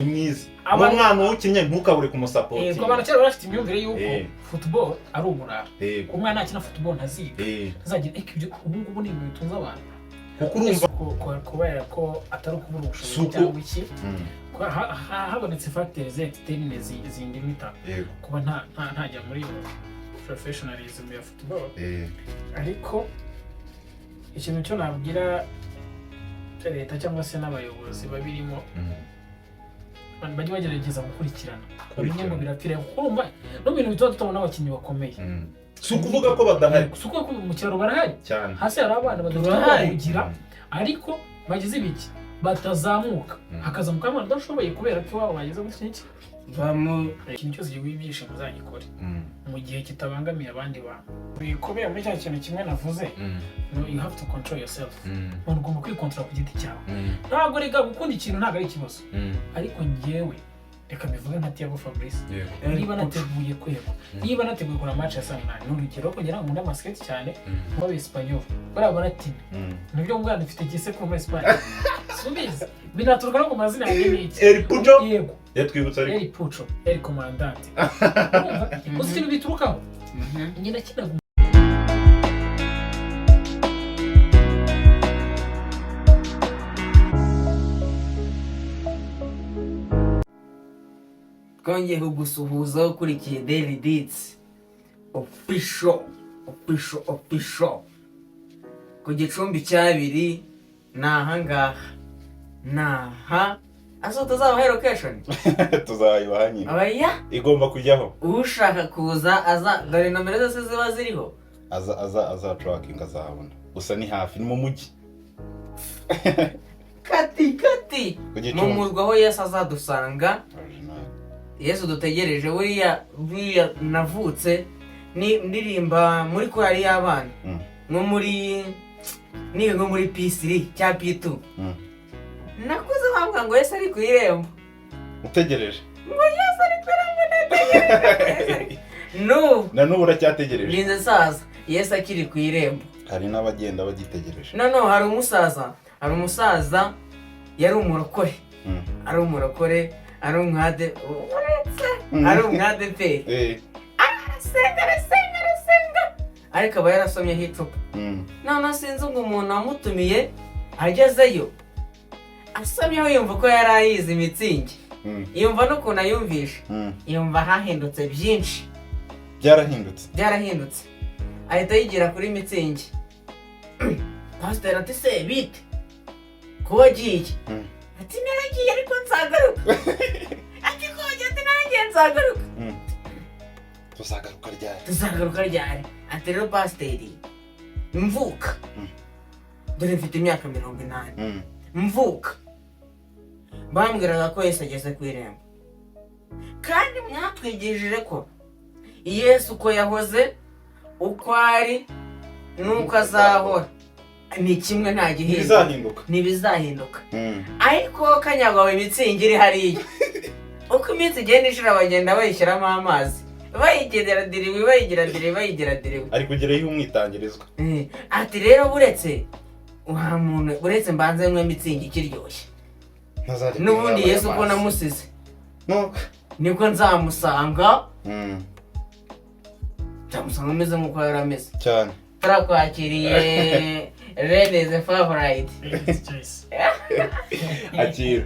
Mwiza. Abantu- Umwana uwukinnye ntukabure Yego, kumusupportinga. abantu kera bari bafite imyumvire y'uko football ari uburara, umwana nakina football ntaziga, ntazagira. Ariko ibyo ubu ngubu ni ibintu bitunze abantu. Kuko urumva Kubera ko atari ukubura ubushobozi Si uko- cyangwa iki, kuba habonetse facteurs externes zindimita kuba ntajya muri professionalism ya football. Ariko ikintu cyo nabwira leta cyangwa se n'abayobozi babirimo, bajye bagerageza gukurikirana, bamwe ngo birapfira, kuko urumva no mu bintu bituma tutabona abakinnyi bakomeye. Si ukuvuga ko badahari. Si ukuvuga ko mu cyaro barahari. Cyane. Hasi hari abana badafite aho Turahari. bahugira, ariko bagize ibiki, batazamuka, hakazamuka abana badashoboye kubera ko iwabo bageze gutya iki. Bamu Ikintu cyose giguha ibyishimo uzagikore mu gihe kitabangamiye abandi bantu bikomeye. Muri cya kintu kimwe navuze, no, you have to control yourself. Umuntu ugomba kwikontorora ku giti cyawe. Ntabwo rega gukunda ikintu ntabwo ari ikibazo, ariko njyewe reka mbivuge nka Thiago Fabrice, niba nateguye kwego, niba nateguye kora match ya saa 8, ni urugero, kugira ngo nkunde basket cyane, kuba Espanyol bariya baratina, nibyo mwana mfite igisekuru muri Espagne, subizi binaturuka no ku mazina yanjye n'iki. El Pucho. Yego. Yatwibutsa ariko. El Pucho, El Comandante. Urumva uzi ikintu biturukaho? Njye nakinaga Twongeye kugusuhuza ukurikiye Daily Deeds Official, official, official. Ku gicumbi cy'abiri ni ahangaha, ni aha ase tuzabaha location. Tuzayibaha nyine. Abaya. Igomba kujyaho. Ushaka kuza aza, dore nomero zose ziba ziriho. Aza tracking azahabona. Gusa ni hafi, ni mu mujyi. Kati kati. Ku Gicumbi. Mu murwa aho Yesu azadusanga. Original. Yesu dutegereje. Buriya navutse ni ndirimba muri korali y'abana, nko muri niga nko muri P3 cyangwa P2. Nakuze bavuga ngo Yesu ari ku irembo. Utegereje. Ngo Yesu ari ku irembo, nategereje n'ubu. Na n'ubu uracyategereje. Ndinze nsaza Yesu akiri ku irembo. Hari n'abagenda bagitegereje. Noneho hari umusaza yari umurokore, ari umurokore, ari umwade, uretse ari umwadeperi. Arasenga, arasenga, arasenga, ariko aba yarasomyeho icupa. Noneho sinzi ngo umuntu wamutumiye agezeyo asomyeho, yumva ko yari ayizi Mützig, yumva n'ukuntu ayumvisha, yumva hahindutse byinshi. Byarahindutse. Byarahindutse, ahita yigira kuri Mützig. Pasiteri ati: "Se bite kuba agiye?" Ati: "Naragiye ariko nzagaruka." Ati: "Kongera?" Ati: "Naragiye, nzagaruka." Tuzagaruka ryari? Tuzagaruka ryari? Ati: "Rero pasiteri, mvuka, dore mfite imyaka 80, mvuka bambwiraga ko Yesu ageze ku irembo, kandi mwatwigishije ko Yesu uko yahoze, uko ari n'uko azahora ni kimwe, nta gihinduka." Ntibizahinduka. Ntibizahinduka. Ariko kanyagwawe Mützig iri hariya, uko iminsi igenda ishira bagenda bayishyiramo amazi, bayigira diriwi, bayigira diriwi, bayigira diriwi. Ari kugerayo umwitangirizwa. Ati: "Rero buretse wa muntu, uretse mbanze nywe Mützig ikiryoshye." Ntazajya N'ubundi kunywa Yesu uko amazi. namusize Nuko. niko nzamusanga, nzamusanga ameze nk'uko yari ameze. Cyane. Turakwakiriye, Reneze Favorite. Ladies Choice. Akira,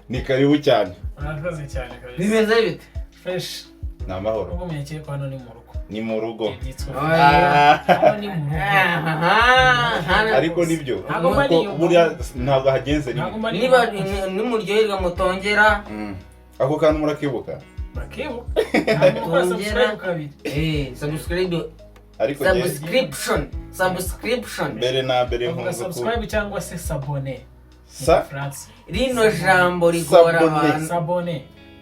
ni karibu cyane. Murakoze cyane kabisa. Bimeze bite? Fresh. Ni amahoro. Ubwo munyakire ko hano ni mu rugo. Ni mu rugo. Byitwa Oya. hano ni mu rugo. Aha. Ariko nibyo. Ntabwo mba Kuko niyumva. buriya ntabwo hagenze Ntabwo rimwe. mba Niba niyumva. nimuryoherwa mutongera. Ako kantu murakibuka. Bakibuka. Ntabwo mukora subscribe kabiri. Subscribe. Ariko njye Subscription, subscription. Mbere na mbere Bavuga nkunze ku subscribe cyangwa se s'abonner mu Sa Gifaransa. Rino jambo rigora S'abonner. abantu. S'abonner.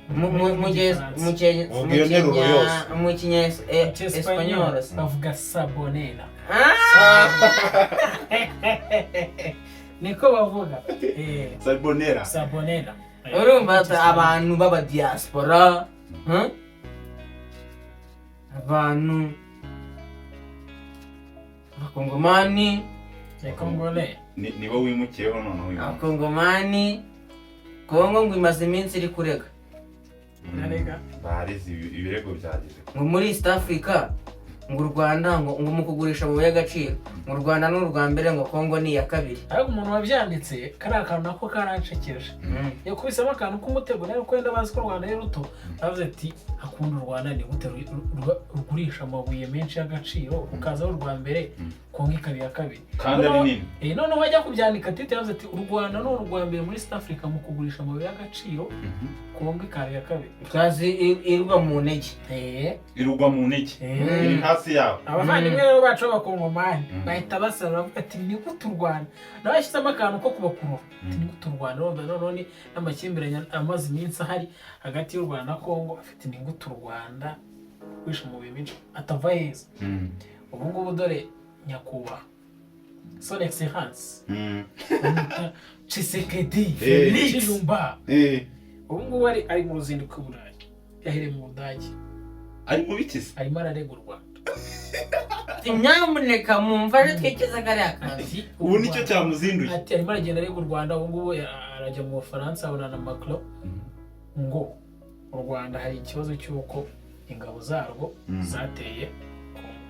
Mu gihe mu gihe Vuga iyo nteruro yose. Mu kinya Mu Espanyol. Cyesipanyol bavuga sabonera. Niko bavuga. Sabonera. Sabonera. Urumva ati abantu b'aba diaspora, huh? Abantu abakongomani. Les Congolais. Nibo wimukiyeho noneho uyu munsi. Abakongomani. Kongo ngo imaze iminsi iri kurega. Ntarega. Barize ibirego byageze. Ngo muri East Africa, ngo u Rwanda ngo mu kugurisha amabuye y'agaciro, ngo u Rwanda ni urwa mbere, ngo Kongo ni iya kabiri. Ariko umuntu wabyanditse, kariya kantu nako karansekeje. Yakubisemo akantu k'umutego nawe, ko wenda bazi ko u Rwanda ari ruto. Bavuze ati: "Akunda u Rwanda, ni gute rugurisha amabuye menshi y'agaciro rukaza ari urwa mbere, Kongo ikaba iya kabiri?" Kandi ari nini. Noneho bajya kubyandika, titre yavuze ati: "U Rwanda ni urwa mbere muri East Africa mu kugurisha amabuye y'agaciro, Kongo ikaba iya kabiri." Kazi irwa mu ntege. Irugwa mu ntege, iri hasi yabo. Abavandimwe rero bacu b'Abakongomani bahita basaba, bavuga ati: "Ni gute u Rwanda?" Nawe yashyizemo akantu ko kubakurura, ati: "Ni gute u Rwanda?" Urumva noneho ni n'amakimbirane amaze iminsi ahari hagati y'u Rwanda na Kongo, afite: "Ni gute u Rwanda rugurisha amabuye menshi atava heza?" Ubu ngubu dore nyakubahwa Son Excellence bamwita Tshisekedi Tshilombo. Ubu ngubu ari mu ruzinduko i Burayi, yahereye mu Budage. Ari mu biki se? Arimo ararega u Rwanda. Nyamuneka mumfashe twikize kariya kantu. Ati, Ubu nicyo cyamuzinduye. Ati arimo aragenda arega u Rwanda. Ubu ngubu arajya mu Bufaransa, abona na Macron, ngo u Rwanda hari ikibazo cy'uko ingabo zarwo zateye Congo.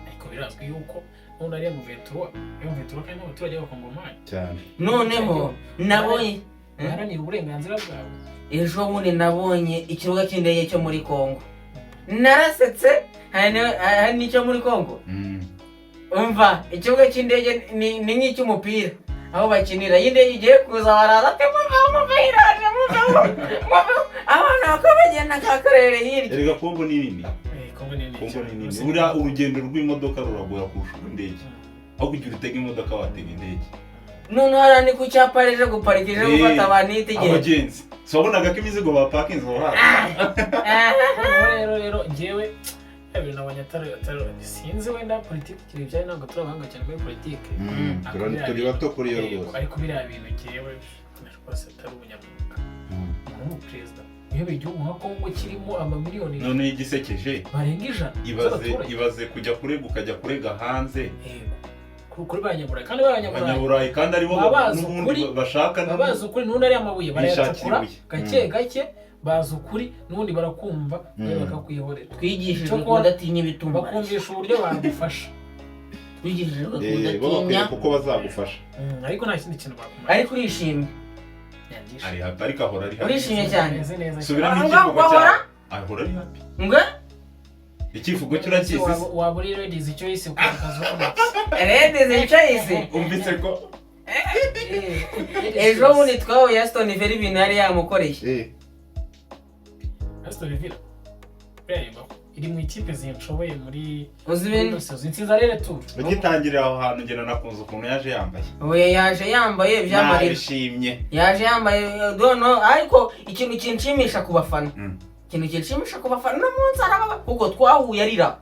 Ariko birazwi yuko n'ubundi ari M23, M23 kandi n'abaturage b'Abakongomani Cyane. Noneho nabonye baharanira uburenganzira bwabo. Ejo bundi nabonye ikibuga cy'indege cyo muri Kongo, narasetse. Hari n'icyo muri Kongo. Umva, ikibuga cy'indege ni nk'icy'umupira aho bakinira. Iyo indege igiye kuza, baraza ati: "Muveho, muveho, iraje, muveho, muveho." Abana bakaba bagenda kakarere hirya. Erega Kongo ni nini. Kongo ni nini Kongo cyane. ni nini. Buriya urugendo rw'imodoka ruragora kurusha urw'indege. Aho kugira utege imodoka, watega indege. Noneho hariya ni ku cyapa, rije guparika, ije gufata abantu yitegereje. Abagenzi si wabonaga ko imizigo bapakinze aho hafi? Noneho rero njyewe ibintu nabonye atari, sinzi, wenda politiki ikiri ibyayo, ntabwo turi abahanga cyane muri politiki. Turi bato kuri yo rwose. Ariko biriya bintu njyewe rwose atari ubunyamwuga. Umuntu w'umuperezida uyoboye igihugu nka Kongo kirimo amamiliyoni Noneho igisekeje, barenga 100 ibaze z'abaturage. Ibaze kujya kurega, ukajya kurega hanze. Yego. Kuri ba Banyaburayi, kandi ba Banyaburayi Abanyaburayi kandi aribo baba bazi n'ubundi ukuri, bashaka baba bazi ukuri. N'ubundi ariya mabuye barayacukura Bishakira ibuye. gake gake, bazi ukuri n'ubundi barakumva, bakakwihorera. Twigishijwe kudatinya ibitumba. Bakumvisha uburyo bagufasha. Twigishijwe Bo bakwiye kudatinya. Kuko bazagufasha. Ariko nta kindi kintu bakumara. Ariko urishimye? Ari happy, ariko ahora ari happy. Urishimye cyane. Meze neza. Subiramo Aho icyivugo ngaho cyawe. ahora? Ahora ari happy. Ngo? Icyivugo cyo urakizi se? Waba uri Ladies Choice ku kazi w'umutsi. Ladies Choice. Umvise ko Ejo bundi twahuye, Aston Villa ibintu yari yamukoreye. Aston Villa biriya iri mu ikipe zinshoboye muri Uzi muri ibintu ino saison, intsinzi aller retour. Ugitangirira aho hantu, ngena nakunze ukuntu yaje yambaye. Oya, yaje yambaye by'amarira. Nabishimye. Yaje yambaye dono. Ariko ikintu kinshimisha ku bafana, ikintu kinshimisha ku bafana, uno munsi arababa kuko twahuye arira,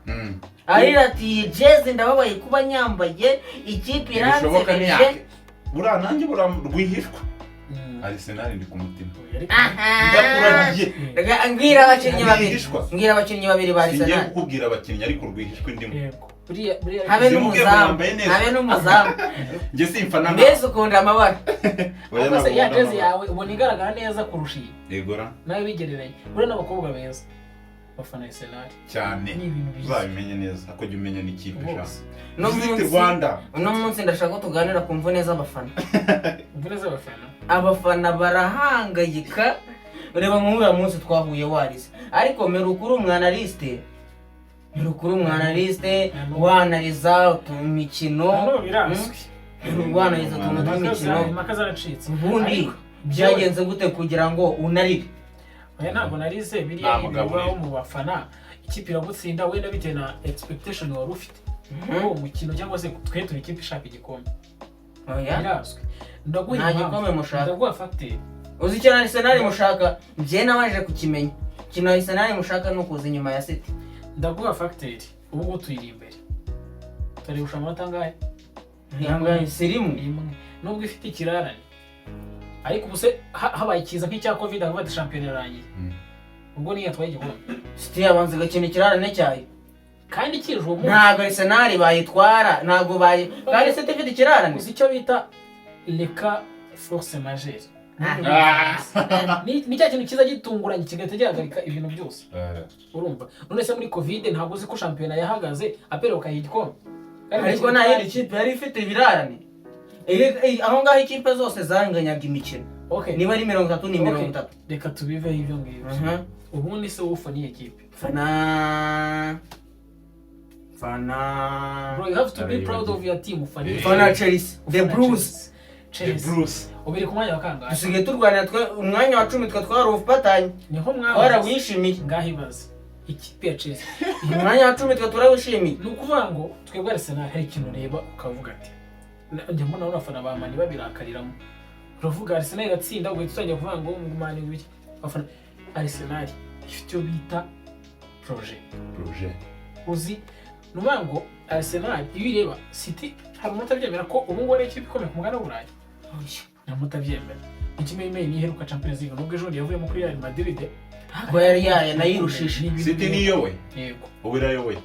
arira ati: "Jezi ndababaye kuba nyambaye, ikipe Ntibishoboka. iransebeje." Ntiyake buriya, nanjye buriya rwihishwa Arsenal ndi ku mutima. Aha. Ndakurahiye. Reka, mbwira abakinnyi babiri. Rwihishwa. Mbwira abakinnyi babiri ba Singiye Arsenal. kukubwira abakinnyi, ariko rwihishwa indimo. Yego, buriya buriya Habe Simubwiye ngo n'umuzamu. yambaye neza. Habe n'umuzamu. Njye simfana nka Mbese ukunda amabara? Oya, Ariko se ntabwo ya nkunda jezi amabara. yawe ubona igaragara neza kurusha iyi? Yego ra. Nawe bigereranye, buriya n'abakobwa beza bafana Arsenal. Cyane. Ni ibintu byiza. Uzabimenye neza ko jya umenya n'ikipe Bose. sha. Uno Visit munsi Rwanda. Uno munsi ndashaka ko tuganira ku mvune z'abafana. Imvune z'abafana. Abafana barahangayika. Reba nk'uriya munsi twahuye warize, ariko mperuka uri umwanalyste, mperuka uri umwanalyste wanariza imikino. Noneho birazwi. Wanariza utuntu tw'imikino. Impaka zaracitse. Ubundi Ariko byagenze gute kugira ngo unarire? Oya, ntabwo narize. Biriya Nta mugabo bibaho urira. mu bafana. Ikipe iragutsinda, wenda bitewe na expectation wari ufite kuri uwo mukino, cyangwa se twe turi ikipe ishaka igikombe. Oya. Birazwi, ndaguha Nta impamvu. gikombe mushaka. Ndaguha facteur. Uzi icyo Arsenal mushaka? Njye nabanje kukimenya. Ikintu Arsenal mushaka ni ukuza inyuma ya City. Ndaguha facteur. Ubu ngubu tuyiri imbere, turarusha amanota angahe? Yangaye sirimu. Imwe, nubwo ifite ikirarane. Ariko ubu se habaye ikiza nk'icya Covid, akavuga ati shampiyona irarangiye, ubwo niyo yatwaye igikombe. City yabanza igakina ikirarane cyayo. Kandi kije uwo munsi. Ntabwo Arsenal bayitwara, ntabwo bayi, kandi City ifite ikirarane. Uzi icyo bita reka Force majeure. Ah. Ni cya kintu kiza gitunguranye kigahita gihagarika ibintu byose. Urumva, none se muri COVID ntabwo uzi ko shampiyona yahagaze, APR bakayiha igikombe? Kandi Ariko nta yindi kipe yari ifite ibirarane. Aho ngaho ikipe zose zanganyaga imikino. Okay. Niba ari 30 ni mirongo Okay. itatu. Reka tubiveho ibyo ngibyo. Ubundi se wowe ufana iyihe kipe? Fana Bro, you have to be Arayibagiwe. proud of your team. Ufana iyihe? Fana Chelsea, the Ufana Blues. Chelsea. The Bruce. Ubiri ku mwanya wa kangahe? Dusigaye turwanira twe umwanya wa 10, twe twarawufatanye. Niho mwabaze. Twarawishimiye. Ngaho ibaze ikipe ya Chelsea. Umwanya wa 10 twe turawishimiye. Ni ukuvuga ngo twebwe Arsenal hari ikintu ureba ukavuga ati njya mbona abafana ba Man babirakariramo. Uravuga Arsenal iratsinda, ugahita utangira kuvuga ngo Man ibiki. Abafana Arsenal ifite iyo bita projet. Projet. Uzi, ni ukuvuga ngo Arsenal iyo ireba City, hari umuntu utabyemera ko ubu ngubu ari ikipe ikomeye ku mugabane w'Uburayi? Nta muntu utabyemera. Ikimenyimenyi niyo iheruka Champions League, nubwo ejo bundi yavuyemo kuri Real Madrid. Ko yari yanayirushije. Ni ibintu City niyowe. Yego. Ubu irayoboye.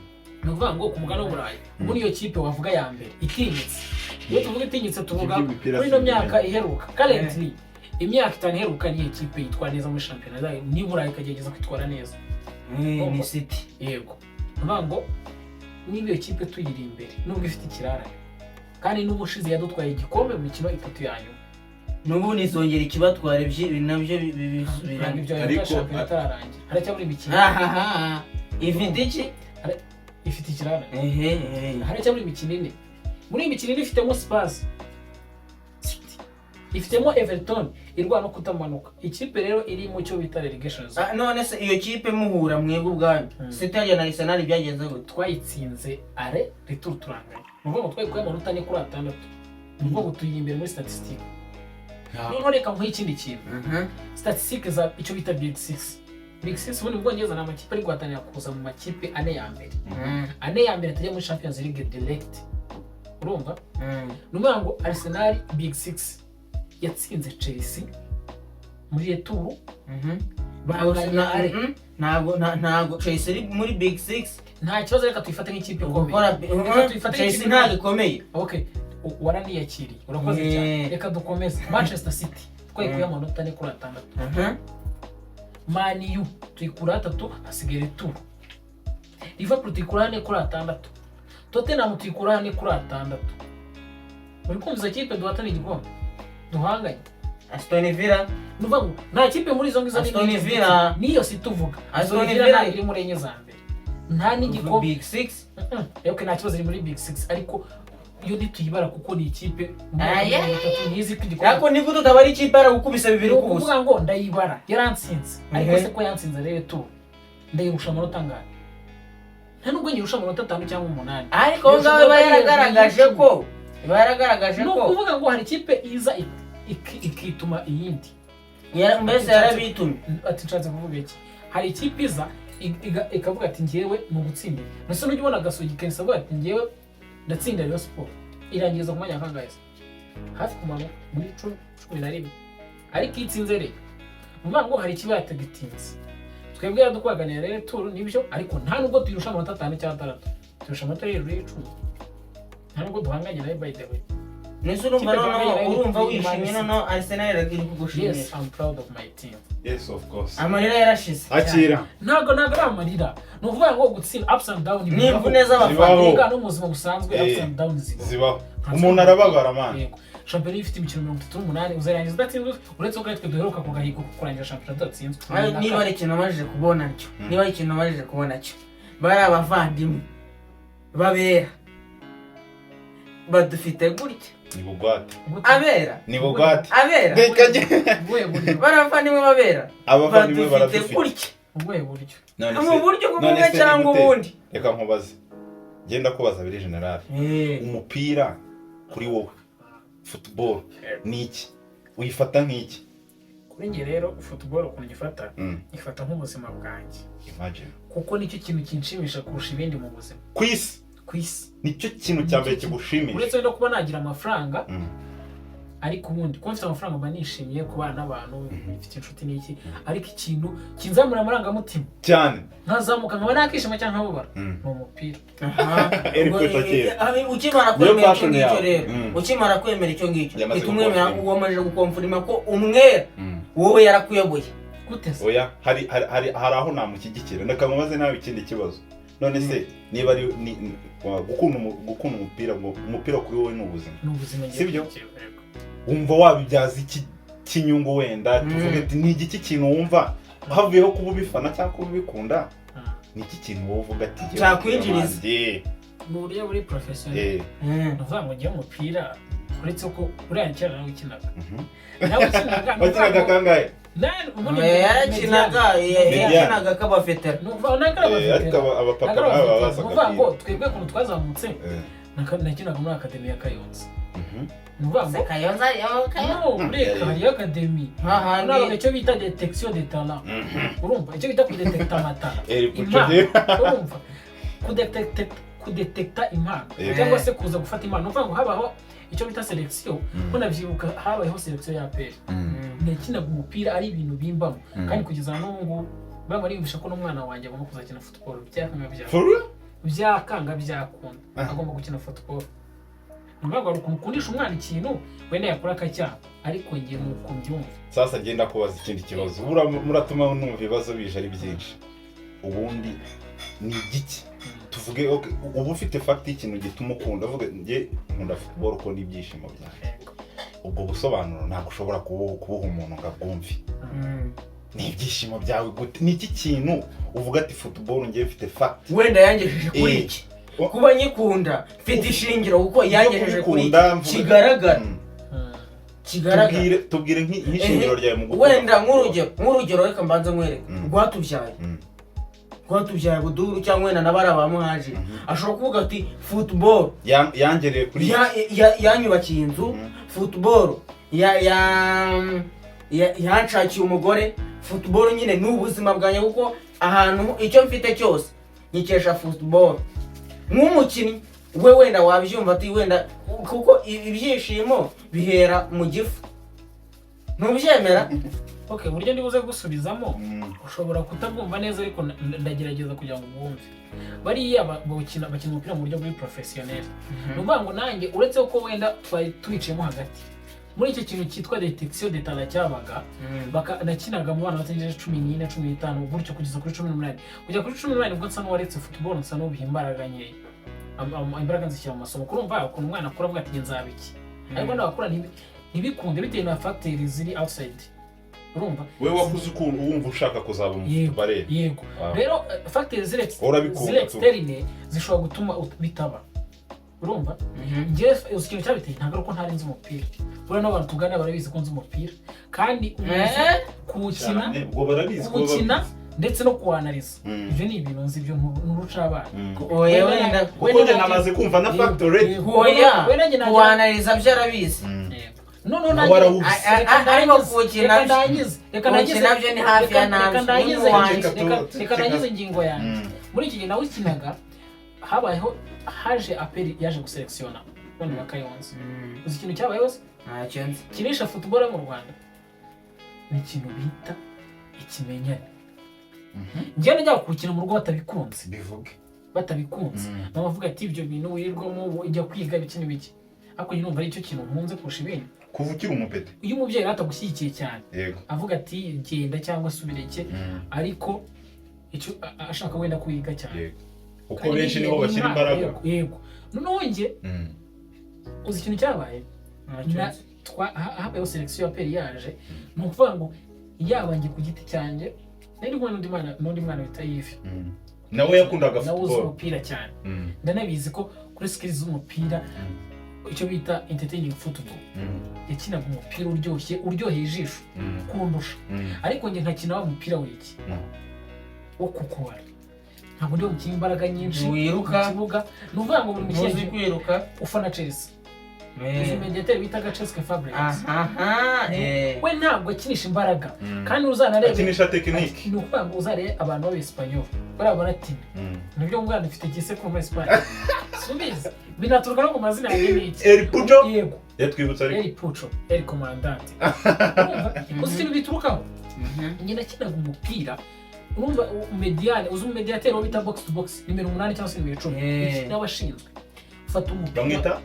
Ni ukuvuga ngo ku mugabane w'Uburayi ubu niyo kipe wavuga ya mbere itinyitse. Iyo tuvuga itinyitse, tuvuga Iby'imipira muri ino si myaka iheruka, currently imyaka 5 iheruka, niyo kipe yitwara neza muri shampiyona zayo n'i Burayi, ikagerageza kwitwara neza. Ni City. Yego. Ni ukuvuga ngo niba iyo kipe tuyiri imbere, nubwo ifite ikirarane, kandi n'ubushize yadutwaye igikombe mu mikino itatu ya nyuma, N'ubundi izongera ikibatwara nabyo ntabwo bisubiramo. ibyo Ariko- shampiyona itararangira, haracyabura imikino. Ahaha, ifite iki? Ifite ikirarane. Ehe ehe. Haracyabura imikino ine. Muri iyi mikino ine ifitemo Spurs City, ifitemo Everton irwana no kutamanuka. Ikipe rero iri mu cyo bita relegation zone. Ah, none se iyo kipe muhura mwebwe ubwanyu, City hariya na Arsenal, byagenze gute? Twayitsinze aller retour, turanganya. Ni ukuvuga ngo twayikuye amanota 4 kuri 6. Ni ukuvuga ngo tuyi imbere muri statistique. Noneho reka nguhe ikindi kintu. Statistique za icyo bita Big Six. Big Six ubundi mu Bwongereza ni amakipe ari guhatanira kuza mu makipe ane ya mbere, ane ya mbere atajya muri Champions League direct. Urumva, ni ukuvuga ngo Arsenal Big Six yatsinze Chelsea muri retour, banganya aller. Ntabwo Chelsea iri muri Big Six. Nta kibazo, reka tuyifate nk'ikipe ikomeye. Gukora Reka tuyifate Chelsea nk'ikipe ntabwo ikomeye. Okay, waraniyakiriye, urakoze cyane. Reka dukomeze. Manchester City twayikuye amanota 4 kuri 6. Man U tuyikura atatu, hasigaye retour. Liverpool tuyikura 4 kuri 6. Tottenham tuyikura 4 kuri 6. Uri kumva izo kipe duhatana igikombe, duhanganye? Aston Villa. Ni ukuvuga ngo nta kipe muri izo ngizo Aston nini. Villa. Niyo si tuvuga Aston Aston Villa Villa. ntabwo iri muri enye za mbere, nta n'igikombe. Big Six. Okay, nta kibazo, iri muri Big Six, ariko iyo ntituyibara kuko ni ikipe mu Ah, yeah. 30 ntizi ko igikombe. Ariko ni gute utabara ikipe yaragukubise bibiri Ni ku busa? ukuvuga ngo ndayibara yaransinze, ariko Mhm. se ko yansinze rero tu ndayirusha amanota angahe? Nta nubwo nyirusha amanota 5 cyangwa 8. Ariko aho ngaho iba yaragaragaje ko iba yaragaragaje Ni ko ukuvuga ngo hari ikipe iza ikituma iyindi. Mbese yarabitumye. Ati nshatse kuvuga iki? Hari ikipe iza ikavuga ati ngewe ni ugutsindira. Mbese nujya ubona Gasogi kenshi avuga ati ngewe ndatsinda Rayon Sport, irangiza ku mwanya wa kangahe se? Hafi kumanuka muri 10, 11, ariko iyo itsinze rero, ni ukuvuga ngo hari ikiba yatagitinze. Twebwe yadukwaganira rero turu nibyo, ariko nta nubwo tuyirusha amanota 5 cyangwa 6, turusha amanota hejuru y'10. Nta nubwo duhanganye nayo, by the way. Nese urumva Ikipe noneho duhanganye nayo urumva ni wishimye? Man City. Noneho Arsenal iri Yes. kugushimisha? I'm proud of my team. Yes, of course. Amarira yarashize. Akira. Ntabwo ari amarira. Ni ukuvuga ngo gutsinda, ups and down. Ni imvune z'abafana. Zibaho. Erega no mu buzima busanzwe ups and down zibaho. Zibaho, umuntu arababara, man. Yego, shampiyona ifite imikino 38, uzarangiza udatsinzwe, uretse ko twe duheruka ku gahigo ko kurangira shampiyona tudatsinzwe. Ariko niba ari ikintu nabashije kubona cyo, niba ari ikintu nabashije kubona cyo, bari abavandimwe babera badufite gutya. Ni bugwate. Abera. Ni bugwate. Abera. Reka njye. Ubuhe buryo? Bari abavandimwe babera. Abavandimwe badufite baradufite. gutya. Ubuhe buryo? None Mu buryo none bumwe se ni cyangwa gute? ubundi. Reka nkubaze, genda kubaza biri general. Umupira kuri wowe, football ni iki? Uyifata nk'iki? Kuri njye rero, football ukuntu ngifata, ngifata nk'ubuzima bwanjye. Imagine. Kuko nicyo kintu kinshimisha kurusha ibindi mu buzima. Ku isi? Ku isi. Nicyo kintu cya mbere kigushimisha? Uretse no kuba nagira amafaranga. Ariko ubundi kuba mfite amafaranga, mba nishimiye kubana n'abantu, mfite inshuti n'iki, ariko ikintu kinzamura amarangamutima cyane, nkazamuka, nkaba nakishima cyangwa nkababara, ni umupira. Eric Ubwo, Shakira. ukimara Niyo kwemera icyo passion ngicyo yawe. rero, ukimara kwemera icyo ngicyo, Yamaze uhita umwemera, gukonfirima. wamajije gukonfirima ko umwera wowe yarakuyoboye. Gute se? Oya, hari aho namushyigikira. Ndakamubaze nawe ikindi kibazo. None se niba ari gukunda umupira, ngo umupira kuri wowe ni ubuzima, Ni ubuzima ngiye Sibyo? kugira, yego. Wumva wabibyaza iki cy'inyungu? Wenda tuvuge ati ni igiki kintu wumva havuyeho kuba ubifana cyangwa kuba ubikunda, ni iki kintu wowe uvuga ati "Jyewe Cyakwinjiriza." wanjye, Mu buryo buri professionnel, ni ukuvuga ngo ngewe umupira, uretse ko uriya kera nawe ukinaga, nawe ukinaga, ni ukuvuga Wakinaga ngo- kangahe? Ubundi Yarakinaga. Mediane. Yakinaga k'abafetera. Ni ukuvuga ntabwo ari Ariko abafetera. abapapa Ntabwo ari nabo baba abafetera. basaga Ni ukuvuga ngo pira. twebwe ukuntu twazamutse, nakinaga muri academy ya Kayonza. Ni ukuvuga ngo Kayonza? No, ureka, hariyo academy Hahandi. ntabwo icyo bita détection de talent, urumva icyo bita kudetekta amatara, Eric impano, Pucho. urumva kudetekta impano cyangwa se kuza gufata impano. Ni ukuvuga ngo habaho icyo bita sélection, ko nabyibuka habayeho sélection ya APR. Nakinaga umupira ari ibintu bimbamo, kandi kugeza n'ubu ngubu baba bariyumvisha ko n'umwana wanjye agomba kuzakina football, byakanga byakunda. For real? Byakanga byakunda, agomba gukina football. Ni ukuvuga ngo hari ukuntu ukundisha umwana ikintu, wenda yakora akacyanga, ariko njye ni uko mbyumva. Sasa ngenda kubaza ikindi kibazo. Muratuma numva ibibazo bije ari byinshi. Ubundi ni igiki, tuvuge, okay, uba ufite fact y'ikintu gituma ukunda, uvuga njye nkunda football ko ni ibyishimo byanjye. Ubwo busobanuro ntabwo ushobora kubuha umuntu ngo abwumve. Ni ibyishimo byawe gute? Ni iki kintu uvuga ati football ngiye mfite fact Wenda yangejeje kuri iki, kuba nyikunda mfite ishingiro kuko yangejeje kuri Kubikunda, iki kigaragara, kigaragara. Tubwire nk'ishingiro ryawe mu gukunda Wenda football. nk'urugero, reka mbanze nkwereke. Rwatubyaye, Rwatubyaye Buduru, cyangwa wenda na bariya ba Muhaji, ashobora kuvuga ati football Yangereye kuri yanyubakiye inzu, football yanshakiye umugore, football nyine ni ubuzima bwanjye, kuko ahantu icyo mfite cyose nkikesha football. Nk'umukinnyi we wenda wabyumva ati wenda kuko ibyishimo bihera mu gifu, ntubyemera? Okay, uburyo ndibuze gusubizamo, ushobora kutabwumva neza, ariko ndagerageza kugira ngo ubwumve. Bariya bakina umupira mu buryo buri professionnel. Ni ukuvuga ngo nanjye, uretse ko wenda twari tubiciyemo hagati muri icyo kintu cyitwa détection de talent cyabaga, nakinaga mu bana batagejeje 14, 15 gutyo, kugeza kuri 18. Kugera kuri 18 ubwo nsa n'uwaretse football, nsa n'ubiha imbaraga nkeya. Imbaraga nzishyira mu masomo. Kurumva ukuntu umwana akura avuga ati: "Njye nzaba iki?" Ariko n'abakura ntibikunde bitewe na facteurs ziri outside, urumva? Wowe wakuze ukuntu wumva ushaka kuzaba Yego. umufutubareri? Yego. Rero facteurs ziri Urabikunda ziri tu. externe zishobora gutuma bitaba, urumva? Njyewe uzi ikintu cyabiteye? Ntabwo ari uko ntari nzi umupira. Buriya n'abantu tugana barabizi ko nzi umupira, kandi Eh? kuwukina, Cyane, ubwo barabizi ko kuwukina babizi. ndetse no kuwanariza, ibyo ni ibintu nzi, ibyo nturuca abana. Oya, wenda Kuko njye namaze kumva na fact already. Oya, Wenda njye kuwanariza byo arabizi. Yego. Noneho Nawe nanjye arawuzi. Ariko kuwukina reka ndangize, reka ndangize. Kuwukina byo ni hafi ya Reka nabyo. ndangize. N'uwanjye. Reka ndangize ingingo yanjye. Muri iki gihe nawukinaga, habayeho haje APR yaje guselekisiyona bano ba Kayonza. Uzi ikintu cyabayeho se? Ntacyo nzi. Kinisha football yo mu Rwanda ni ikintu bita ikimenyane. Njyewe najyaga kuwukina mu rugo batabikunze. Bivuge. Batabikunze, mama avuga ati: "Ibyo bintu wirirwamo, ujya kwiga ibiki n'ibiki." Ariko njye numva aricyo kintu nkunze kurusha ibindi. Kuva ukiri umupete. Iyo umubyeyi rero atagushyigikiye cyane, avuga ati: "Genda cyangwa se ubireke," ariko icyo ashaka wenda kwiga cyane. Yego, kuko Kandi benshi niho ni bashyira impano, imbaraga. Yego. Noneho njye, uzi ikintu cyabaye? Ntacyo nzi. Habayeho sélection ya APR yaje. Ni ukuvuga ngo yaba njye ku giti cyanjye, nari kumwe n'undi mwana bita Yves. Nawe yakundaga Nawe uzi football. umupira cyane. Ndanabizi ko kuri skills z'umupira, icyo bita entertaining football, yakinaga umupira uryoshye, uryoheye ijisho kundusha. Ariko njye nkakina wa mupira w'iki, wo kukubara. Ntabwo ndi bukine imbaraga nyinshi Wiruka. mu kibuga. Ni ukuvuga ngo buri Ntuzi mukinnyi kwiruka. ufana Chelsea, uzi mediateur bitaga Cesc Fabregas? Aha. We ntabwo akinisha imbaraga, kandi uzanarebe Akinisha technique. Ni ukuvuga ngo uzarebe abantu b'Abesipanyoli, bariya baratina. Nibyo, umwana ufite igisekuru muri Esipanye, subizi, binaturuka no ku mazina yanjye n'iki. El Pujo. Yego. Yatwibutsa ariko. El Pucho, El Comandante. Urumva, uzi ikintu biturukaho? Njye nakinaga umupira, urumva, médiane, uzi umumediateri wo bita box to box, nimero 8 cyangwa se nimero 10, iki nawe ashinzwe fata umupira. Bamwita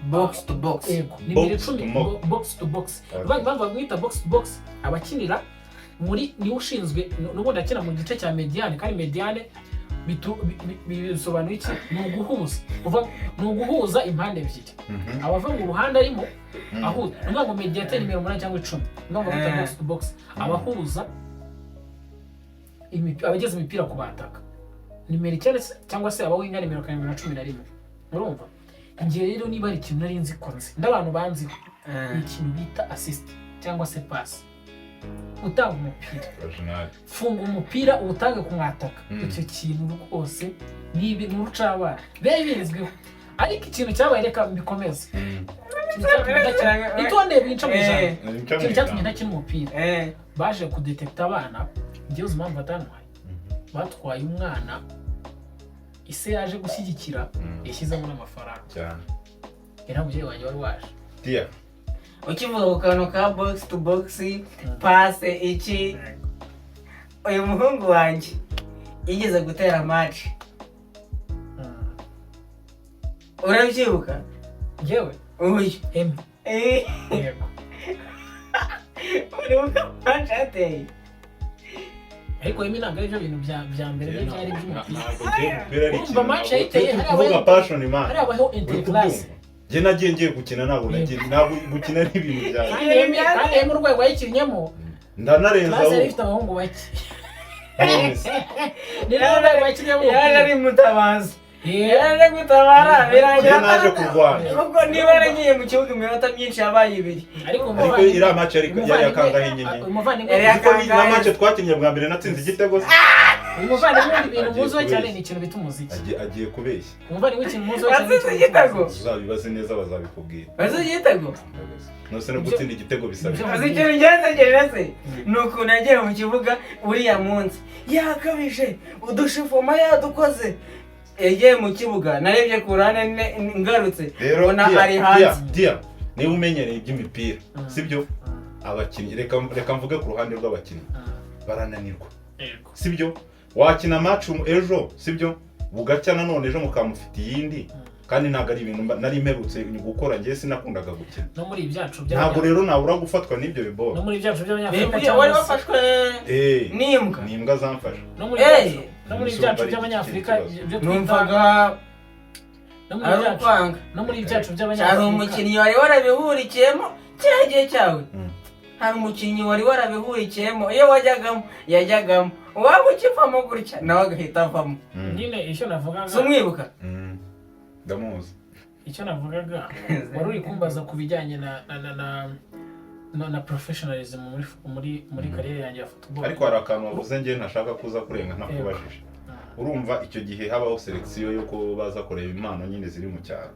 Box to box. Yego, nimero Box 10. To Box to box. Okay. Impamvu bamwita box to box, abakinira muri, niwe ushinzwe n'ubundi akina mu gice cya médiane. Kandi médiane bisobanuye iki? Ni uguhuza. Ni uguhuza impande ebyiri, abava mu ruhande arimo ahuza. Ni ukuvuga ngo mediateri nimero 8 cyangwa 10, ni ukuvuga ngo bita box to box, abahuza abageza imipira ku bataka nimero 9 cyangwa se abawinga nimero 7 na 11. Urumva, njye rero niba hari ikintu nari nzi ko nzi n'abantu banziho, ni ikintu bita assist cyangwa se pass, utanga umupira. Original. Funga umupira uwutange ku mwataka. Icyo kintu rwose ni urucabana, biba bizwiho. Ariko ikintu cyabaye, reka mbikomeze. Ikintu cyatumye itonde winca mu ijambo. Ikintu cyatumye ntakina umupira, baje kudetekita abana. Njyewe uzi impamvu batantwaye? Batwaye umwana ise yaje gushyigikira, yashyizemo n'amafaranga. Cyane. Yari umubyeyi wanjye wari waje. Tia. Ukivuga ku kantu ka box to box, passe, iki, uyu muhungu wanjye yigeze gutera match. Urabyibuka? Njyewe? Uyu. Emi? Yego. Uribuka match yateye? Ariko Emi ntabwo aribyo bintu bya mbere bye byari iby'umupira. Ntabwo ngiye umupira ari Urumva ikintu. Match yayiteye, Turi hari kuvuga passion, man. hari abaho Uri interclass. kubyumva? Njye nagiye ngiye gukina, ntabwo nagiye, ntabwo gukina ari ibintu byanjye. Kandi Emi urwego yayikinnyemo, Ndanarenza class yari ahubwo. ifite abahungu bake. None se. Ni rwo rwego yakinnyemo Yaje ari umupira. mutabazi, yaje gutabara, birangira Njye naje kurwana. Ubwo niba yaragiye mu kibuga iminota myinshi yabaye ibiri. Ariko Ariko iriya match yari yakangahe nyine? Umuvandimwe Yari Kuko ni na match twakinnye bwa mbere natsinze igitego se. Umuvandimwe, ubundi ibintu Agiye muziho cyane kubeshya. ni ikintu bita umuziki. Agiye kubeshya. Umuvandimwe, ikintu muziho cyane ni Watsinze ikintu bita igitego? umuziki. Uzabibaze neza, bazabikubwira. Watsinze igitego? Nose no gutsinda igitego bisaba iki? Uzi ikintu ngenzegeje se? Ni ukuntu yagiye mu kibuga uriya munsi yakabije udushifoma yadukoze. Yagiye mu kibuga, narebye ku ruhande ngarutse Rero mbona Tia, ari Tia, hanze. Tia, niba umenyereye iby'imipira, sibyo, abakinnyi, reka mvuge ku ruhande rw'abakinnyi, barananirwa. Sibyo, wakina match ejo, sibyo, bugacya nanone ejo mukamufite iyindi. Kandi ntabwo ari ibintu nari mperutse gukora. Njye sinakundaga gukina. No muri ibyacu Ntabwo rero nabura gufatwa n'ibyo no biboro. muri ibyacu by'abanyafurika Wari cyangwa se wafashwe Eh, n'imbwa? Ni imbwa zamfashe. No muri Eh. byacu no muri Izuba byacu ari by'abanyafurika ikibazo. ibyo twita Numvaga no muri ari byacu ukwanga. No muri byacu Hari by'abanyafurika. umukinnyi wari warabihurikiyemo kiriya gihe cyawe. Hari umukinnyi wari warabihurikiyemo, iyo wajyagamo yajyagamo, waba ukivamo gutya nawe agahita avamo. Nyine icyo navugaga, Si umwibuka? Ndamuzi. Icyo navugaga, wari uri kumbaza ku bijyanye na professionalism muri kariyeri yanjye ya football. Ariko hari akantu wavuze njye ntashaka kuza kurenga ntakubajije. Urumva icyo gihe habaho sélection yo ko baza kureba impano nyine ziri mu cyaro.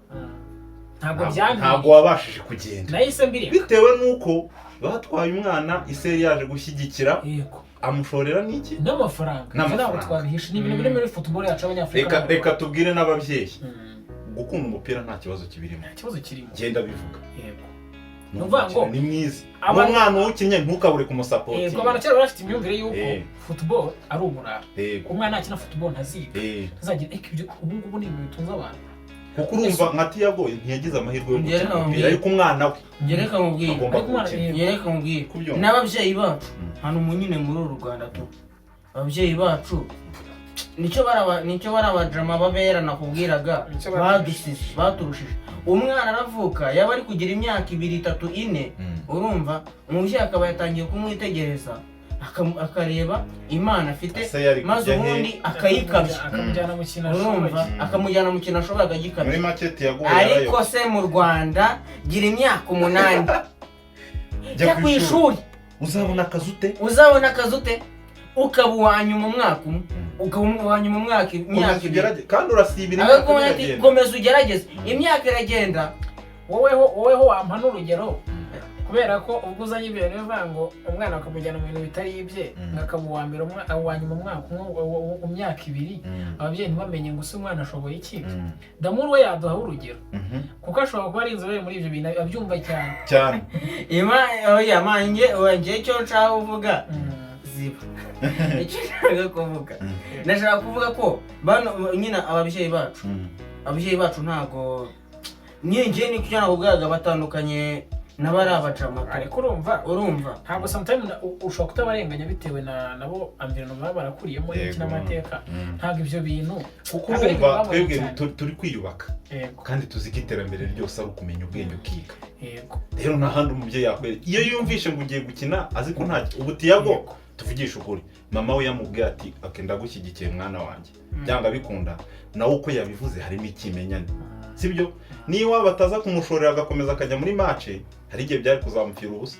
Ntabwo Ntabwo byanteye. wabashije kugenda. Nahise mbireka. Bitewe n'uko batwaye umwana ise yaje gushyigikira, amushorera n'iki? N'amafaranga. Ibyo N'amafaranga. ntabwo twabihisha, ni ibintu biri muri football yacu y'abanyafurika. Reka n'u reka Rwanda. tubwire n'ababyeyi, gukunda umupira nta kibazo kibirimo. Nta kibazo kirimo. Genda bivuga. Ni ukuvuga ngo Ni mwiza n'umwana uwukinnye, ntukabure kumusapotinga. Abantu kera bari bafite imyumvire y'uko football ari uburara, umwana nakina football ntaziga, ntazagira. Ariko ibyo ubu ngubu ni ibintu bitunze abantu. Kuko urumva nka Tiago ntiyagize amahirwe yo Njye gukina reka umupira, nkubwire. ariko umwana we Njye reka nkubwire. agomba Ariko umwana kuwukina. Njye reka nkubwire. Kubyumva. N'ababyeyi bacu hano mu nyine muri uru Rwanda tu, ababyeyi bacu nicyo bari abajama babera nakubwiraga. Nicyo bari- Badusize, baturushije. Umwana aravuka, yaba ari kugira imyaka 2, 3, 4, urumva umubyeyi akaba yatangiye kumwitegereza, akareba imana afite, Ese yari maze kujya he? ubundi akayikabya. Akamujyana mu kintu Urumva, ashoboye. akamujyana mu kintu ashoboye, Muri akagikabya. make Tiago Ariko yarayo se mu Rwanda, gira imyaka 8, jya ku ishuri, uzabona akazi ute? Uzabona akazi ute? Ukaba uwa nyuma umwaka umwe, ukaba uwa nyuma umwaka, imyaka Komeza 2. ugerageze kandi urasibira, imyaka Agakomeza ati iragenda. Komeza ugerageze, imyaka iragenda. Woweho wampa n'urugero ku Kubera ko ubwo uzanye ibintu bivuga ngo umwana bakamujyana mu bintu bitari ibye, akaba uwa mbere, uwa nyuma umwaka umwe, mu myaka 2, ababyeyi ntibamenye ngo ese umwana ashoboye iki. Damuru we yaduha urugero, kuko ashobora kuba ari inzobere muri ibyo bintu, abyumva cyane. Cyane. Oya manjye, oya, njye icyo nshaka kuvuga, ziba icyo nshaka kuvuga, ndashaka kuvuga ko bano nyine ababyeyi bacu ntago nyine, njye niko nakubwiraga, batandukanye n'abari abajama. Ariko urumva, Urumva? ntabwo sometimes ushobora kutabarenganya bitewe na nabo environment baba barakuriyemo n'iki n'amateka. Ntabwo ibyo bintu Kuko ntabwo ari urumva, ibintu babonye twebwe cyane. turi kwiyubaka, kandi tuzi ko iterambere ryose ari ukumenya ubwenge, ukiga. Rero nta handi umubyeyi yakwereka iyo yumvishe ngo ugiye gukina azi ko nta ubu Tiago, tuvugishe ukuri, mama we yamubwiye ati: "Okay, ndagushyigikiye mwana wanjye." Byanga bikunda nawe uko yabivuze harimo ikimenyane, sibyo? Niba bataza kumushorera agakomeza akajya muri match, hari igihe byari kuzamupfira ubusa.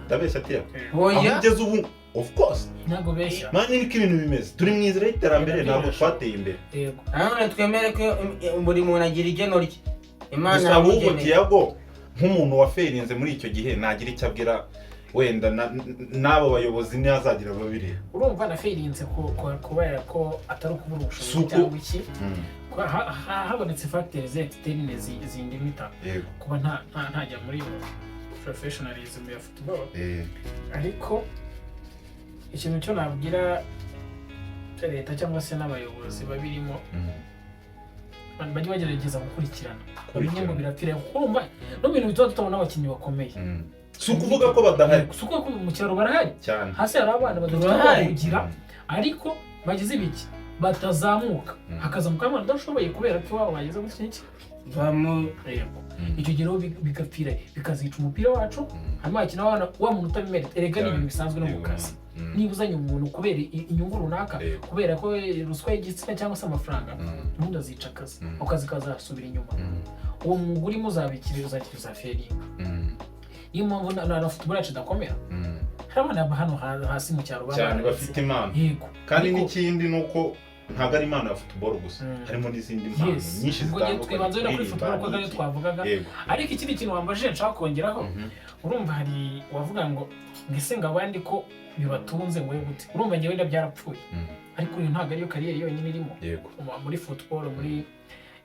Ndabeshya, Tiago? Aho Oya. ugeze ubu, of course. Ntabwo beshya. Man, niko ibintu bimeze, turi mu inzira y'iterambere, ntabwo twateye imbere. Nanone twemere ko buri muntu agira igeno rye Imana Gusa ahubwo yamugeneye. Tiago nk'umuntu waferinze muri icyo gihe, nagira icyo abwira wenda n'abo bayobozi ntihazagira babireba. Urumva, naferinze kubera ko atari ukubura ubushobozi cyangwa iki. Kuba habonetse facteurs externes zindimita kuba ntajya muri professionalism ya football. Ariko ikintu cyo nabwira leta cyangwa se n'abayobozi babirimo, bajye bagerageza gukurikirana, bamenye ngo birapfira, kuko urumva no mu bintu bituma tutabona abakinnyi bakomeye. Si ukuvuga ko badahari. Si ukuvuga ko mu cyaro barahari. Cyane. Hasi hari abana badafite aho Turahari. bahugira, ariko bagize ibiki, batazamuka, hakazamuka abana udashoboye kubera ko iwabo bageze gutya iki. Bamu Yego. Icyo gihe rero bigapfira, bikazica umupira wacu. Hanyuma hakina wa muntu utabimerita. Erega ni ibintu bisanzwe no mu kazi. Niba uzanye umuntu kubera inyungu runaka, kubera ko ruswa y'igitsina cyangwa se amafaranga, ubundi azica akazi. Ako kazi kazasubira inyuma. Uwo mwuga urimo uzabikira, uzakira, uzaferinga. Niyo mpamvu na football yacu idakomera. Hari abana hano hasi mu cyaro baba Cyane. bararetse. Bafite impano. Yego. Kandi Ariko- n'ikindi ni uko ntabwo ari impano ya football gusa, harimo n'izindi mpano nyinshi Ubwo ngiye zitandukanye. twibanze wenda kuri Kuririmba football kuko ariyo n'iki. twavugaga. Ariko ikindi kintu wambajije nshaka kongeraho, urumva hari wavuga ngo ese ngo abandi ko bibatunze ngo gute? Urumva njyewe wenda byarapfuye, ariko uyu ntabwo ariyo career yonyine irimo muri football, muri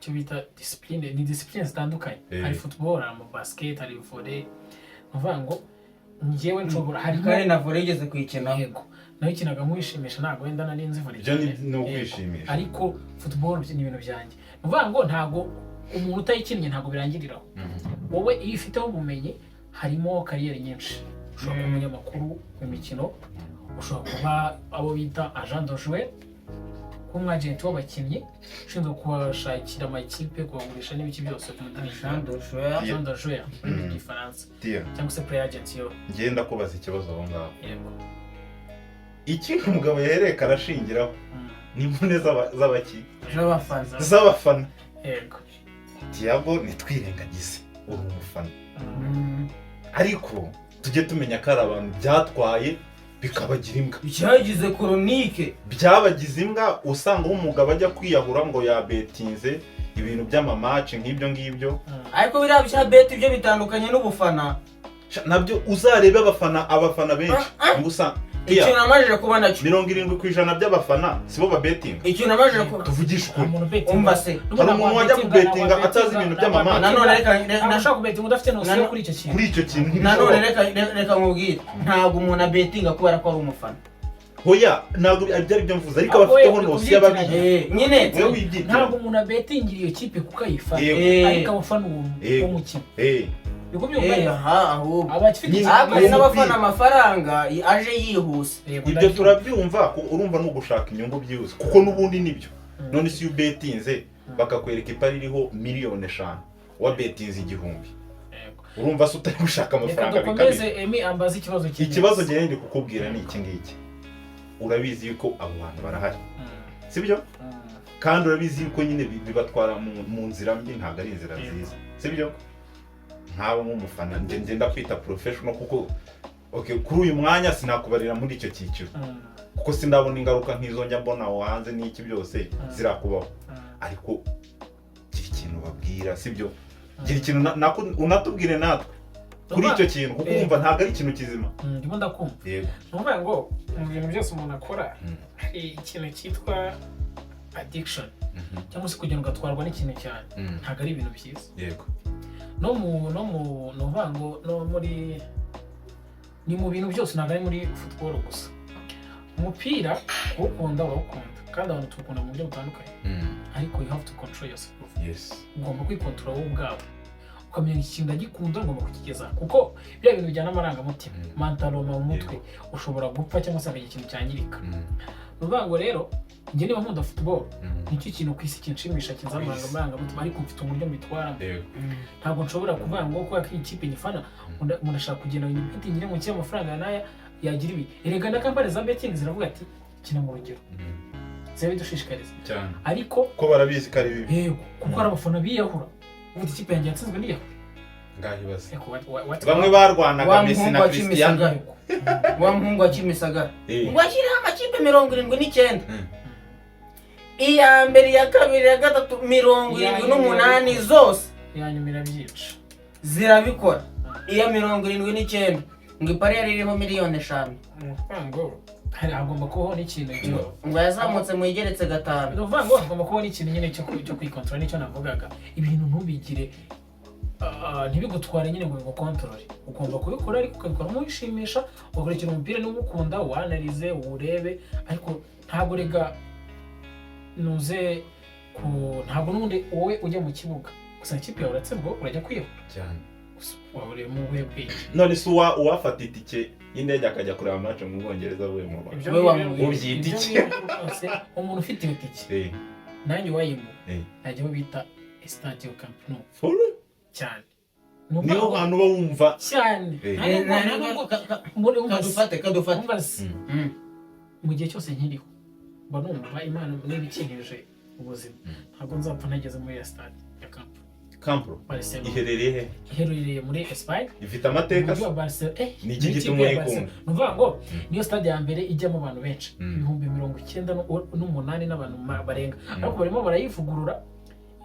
icyo bita discipline. Ni discipline zitandukanye. Hari football, hari basket, hari volley. Ni ukuvuga ngo njyewe nshobora, harimo Kandi na volley yigeze kuyikinaho. Yego, nayo ikinaga nkwishimisha, ntabwo wenda nari nzi volley Ibyo ni cyane. ni ukwishimisha. Ariko football ni ibintu byanjye. Ni ukuvuga ngo ntabwo umuntu utayikinnye ntabwo birangiriraho. Wowe iyo ufiteho ubumenyi, harimo career nyinshi. Ushobora kuba umunyamakuru mu mikino, ushobora kuba abo bita agent de joueur, kuba umu agent w'abakinnyi ushinzwe kubashakira amakipe, kubagurisha n'ibiki byose ku mudirishya. Jean de Joueur. Agent de joueur mu rurimi rw'Igifaransa, Tia, cyangwa se player agent yo. ngenda kubaza ikibazo aho ngaho. Yego. Ikindi umugabo yahereka arashingiraho ni imvune z'abakinnyi, Z'abafana. z'abafana. Tiago, ntitwirengagize uri umufana, ariko tujye tumenya ko hari abantu byatwaye bikabagira imbwa. Byagize chronique. Byabagize imbwa, usanga umugabo ajya kwiyahura ngo yabetinze ibintu by'ama match nk'ibyo ngibyo. Ariko biriya bya bet byo bitandukanye n'ubufana. Nabyo uzarebe abafana benshi ngo usanga Ikintu namajije kuba nacyo, 70% by'abafana sibo babetinga. Ikintu namajije kuba Tuvugishe ukuri. Umva se. Hari umuntu wajya kubetinga atazi ibintu by'ama match? Nanone reka Ntabwo ushobora kubetinga udafite notion kuri icyo kintu. Kuri icyo kintu Nanone ntibishoboka. reka nkubwire, ntabwo umuntu abetinga kubera ko ari umufana. Hoya, ntabwo ibyo ari byo mvuze, ariko Ahubwo abafiteho we uri notion y'ababizi. kubyitiranya. Nyine. Wowe wibyitiranya. Ntabwo umuntu abetingira iyo kipe kuko ayifana, ariko aba afana uwo uwo mukino. Niko byumva rero. Aha ahubwo Aba afite Nyine- ikintu. Ariko hari Uwo n'abafana mupira. amafaranga aje yihuse. Yego, Ibyo ndabyumva. turabyumva ko urumva ni ugushaka inyungu byihuse, kuko n'ubundi nibyo. None se iyo ubetinze bakakwereka ipari iriho miliyoni 5, wabetinze 1000, urumva se utari gushaka Reka amafaranga dukomeze. bikabije? Emi ambaze ikibazo kimwe. Ikibazo ngende ndi kukubwira ni iki ngiki: urabizi yuko abo bantu barahari, sibyo? Kandi urabizi yuko nyine bibatwara mu nzira mbi, ntabwo ari inzira nziza, sibyo? Nkawe nk'umufana, njye ngenda kwita professional, kuko okay, kuri uyu mwanya sinakubarira muri icyo cyiciro, kuko sindabona ingaruka nk'izo njya mbona aho hanze n'iki byose zirakubaho. Ariko gira ikintu babwira, sibyo? Gira ikintu unatubwire natwe. Kuri icyo kintu, kuko urumva ntabwo ari ikintu kizima. Ndimo ndakumva. Yego. Ni ukuvuga ngo mu bintu byose umuntu akora hari ikintu cyitwa addiction, cyangwa se kugenda ugatwarwa n'ikintu cyane, ntabwo ari ibintu byiza. No mu ni ukuvuga ngo no muri ni mu bintu byose, ntabwo ari muri football gusa. Umupira uwukunda urawukunda, kandi abantu tuwukunda mu buryo butandukanye, ariko you have to control yourself. Ugomba kwikontorora wowe ubwawe, ukamenya iki kintu ndagikunda, ngomba kukigeza, kuko biriya bintu bijyana amarangamutima, mental, mu mutwe ushobora gupfa cyangwa se hakagira ikintu cyangirika. Ni ukuvuga ngo rero njye niba nkunda football, nicyo kintu ku isi kinshimisha, kinzamura Ku isi. amarangamutima, ariko mfite uburyo mbitwaramo. Ntabwo nshobora kuvuga ngo kubera ko iyi kipe nyifana ngo ndashaka kugenda ngo nyibetingire ngo nshyire amafaranga aya n'aya yagira ibi. Erega na kampani za betting ziravuga ati kina mu rugero, zirabidushishikariza. Cyane. Ariko ko barabizi ko ari bibi. Yego, kuko hari abafana biyahura, ubundi ikipe yanjye yatsinzwe niyahura. Ngaho ibaze. Eko, what- Bamwe barwanaga Wa Messi muhungu na wa Cristiano. Kimisagara. Wa muhungu wa Kimisagara ngo ashyireho amakipe 79, iya mbere, iya kabiri, iya gatatu, 78 zose iya nyuma irabyica. Zirabikora. Iya 79 ngo ipari yari iriho miliyoni 5. Ni ukuvuga ngo hari hagomba kubaho n'ikintu cyo Ngo yazamutse mu igeretse gatanu. Ni ukuvuga ngo hagomba kubaho n'ikintu nyine cyo kwikontorora. Nicyo navugaga, ibintu ntubigire ntibigutware nyine ngo bigukontorore. Ugomba kubikora ariko ukabikora nk'uwishimisha, ugakurikira umupira niba uwukunda, uwanarize, uwurebe, ariko ntabwo rega nuze ku ntabwo n'ubundi wowe ujya mu kibuga gusa ikipe yawe uratsindwa urajya kwiyahura. Cyane. Gusa waba uri mu buhe bwenge? None se uwafata itike y'indege akajya kureba match mu Bwongereza avuye mu Rwanda, Ibyo Wowe ngibyo- wamubwira. Ubyita ibyo iki? ngibyo rwose, umuntu ufite iyo tike, nanjye wayimuha, najya aho bita Estadio Camp Nou. For real? Cyane. Ni Niho ukuvuga ngo- hantu uba wumva. Cyane. Nta nubwo Kadufate, kadufate. umva se, mu gihe cyose nkiriho mba numva Imana niba ikinkije ubuzima, ntabwo nzapfa ntageze muri iyo stade ya Camp Camp Nou. Barcelona. Iherereye he? Iherereye muri Espagne. Ifite amateka Umujyi se? wa Barcelona. Ni iki Ni gituma ikipe ya uyikunda? Barcelona. Ni ukuvuga ngo niyo stade ya mbere ijyamo abantu benshi, 98,000 n'abantu barenga, ariko barimo barayivugurura,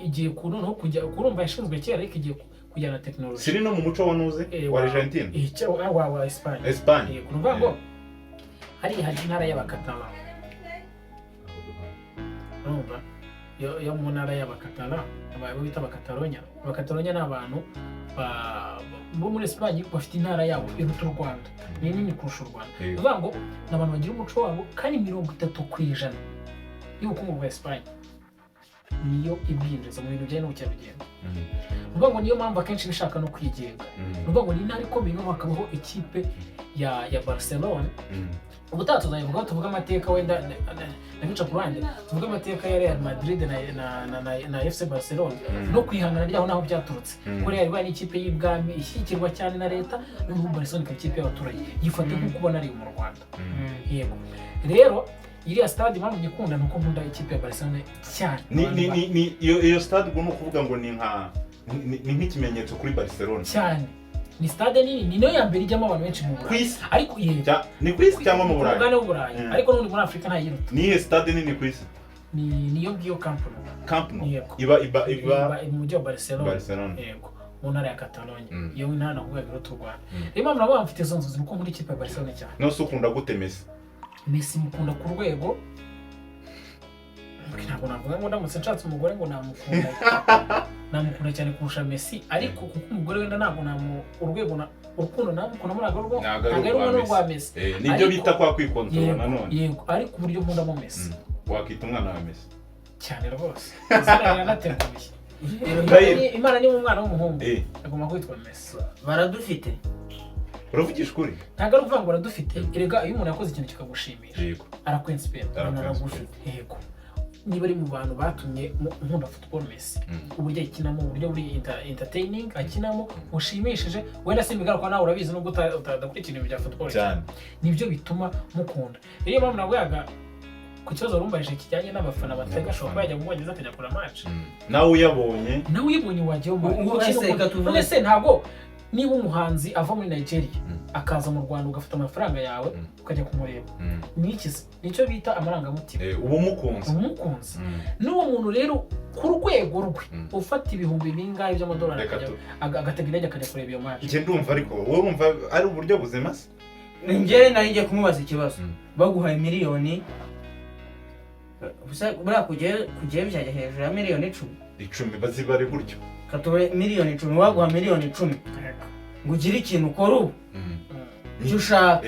igiye ku noneho kujya kurumva yashinzwe kera, ariko igiye kujyana na tekinoloji. Siri no mu muco wa nuze wa Argentine. Wa Espagne. Espagne. Yego, ni ukuvuga ngo hariya hari intara y'Abakatala, urumva yo mu ntara y'Abakatala, abo bita Abakatalonya. Abakatalonya ni abantu bo muri Espagne bafite intara yabo iruta u Rwanda, ni nini kurusha u Rwanda. Ni ukuvuga ngo ni abantu bagira umuco wabo, kandi 30% y'ubukungu bwa Espagne niyo ibwinjiza mu bintu bijyanye n'ubukerarugendo. Ni ukuvuga ngo niyo mpamvu akenshi iba ishaka no kwigenga. Ni ukuvuga ngo ni intara ikomeye, noneho hakabaho ikipe ya Barcelona. Ubutaha tuzayivugaho, tuvuge amateka, wenda na bica ku ruhande, tuvuge amateka ya Real Madrid na FC Barcelona no kwihangana ryaho n'aho byaturutse, kuko Real ibaye n'ikipe y'ibwami ishyigikirwa cyane na leta, noneho Barcelona ikaba ikipe y'abaturage, yifate nk'uko ubona ari mu Rwanda. Yego, rero iriya stade impamvu nyikunda ni uko nkunda ikipe ya Barcelona cyane. Ni iyo stade ubwo ni ukuvuga ngo ni nka ni nk'ikimenyetso kuri Barcelona. Cyane, ni stade nini, ni nayo ya mbere ijyamo abantu benshi mu Ku Burayi. isi? Ariko yego. Ni ku isi cyangwa mu Ku Burayi? mugabane w'Uburayi. Ariko n'ubundi muri Afurika ntayiruta. Ni iyihe stade nini ku isi? Ni niyo ngiyo, Camp Nou. Camp Nou. Yego. Iba Iba mu mujyi wa Barcelona. Barcelona. Yego, mu ntara ya Catalogne. Iyo ntara nakuvuga iruta u Rwanda. Rero impamvu navuga mfite izo nzozi ni uko nkunda ikipe ya Barcelona cyane. None se ukunda gute Messi? Messi mukunda ku rwego ntabwo navuga ngo ndamutse nshatse umugore ngo namukunda, namukunda cyane kurusha Messi, ariko kuko umugore wenda ntabwo namu urwego na urukundo namukunda muri urwo Ntabwo ari ntabwo ari urwa rumwe n'urwa Messi. Messi. Nibyo bita kwa kwikontorora. Nanone Yego, ariko uburyo nkundamo Messi. Wakita umwana wa Messi? Cyane rwose, izina riranateguye. Ndahiro. Imana niba umwana w'umuhungu agomba kwitwa Messi. Baradufite. Uravugisha ukuri? Ntabwo ari ukuvuga ngo baradufite. Erega iyo umuntu yakoze ikintu kikagushimisha, arakwensipira. Arakwensipira. Yego, niba ari mu bantu batumye nkunda football, Messi, uburyo ayikinamo, uburyo buri entertaining akinamo bushimishije, wenda simbigaruka, nawe urabizi nubwo utadakurikira ibintu bya football Cyane. Nibyo bituma mukunda. Niyo mpamvu navugaga ku kibazo warumbarije kijyanye n'abafana batega, ashobora kuba yajya mu Bwongereza akajya kugura match. Nawe uyabonye. Nawe uyibonye wajyayo. Ubu ese reka tuvuge- None se ntabwo niba umuhanzi ava muri Nigeria akaza mu Rwanda, ugafata amafaranga yawe ukajya kumureba, ni iki se? Nicyo bita amarangamutima. Uba umukunze. Umukunzi n'uwo muntu rero. ku rwego rwe ufata ibihumbi bingahe by'amadolari Reka agatega indege akajya kureba iyo match? Njye ndumva, ariko wowe urumva ari uburyo buzima se? Njye nari ngiye kumubaza ikibazo. Baguhaye miliyoni, gusa buriya kujyayo byajya hejuru ya miliyoni 10. 10 bazibare gutyo. Katube miliyoni 10, waguha miliyoni 10 ngo ugire ikintu ukora ubu, icyo ushaka,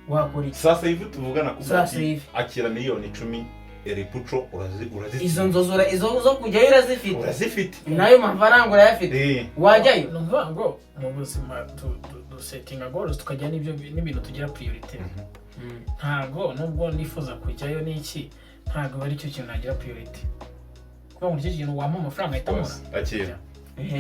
wakora iki? Sasa hivi tuvugana kuvuga Sasa ati hivi. Akira miliyoni 10 Eripuco, urazifite. Izo nzozi izo zo kujyayo urazifite? Urazifite. Nayo mafaranga urayafite? Wajyayo? Ni ukuvuga ngo mu buzima dusettinga goals, tukagira n'ibyo n'ibintu tugira priorité. Ntabwo nubwo nifuza kujyayo n'iki, ntabwo ari cyo kintu nagira priorité, kuvuga ngo nicyo kintu wampa amafaranga ahita nkora. Rwose, akira.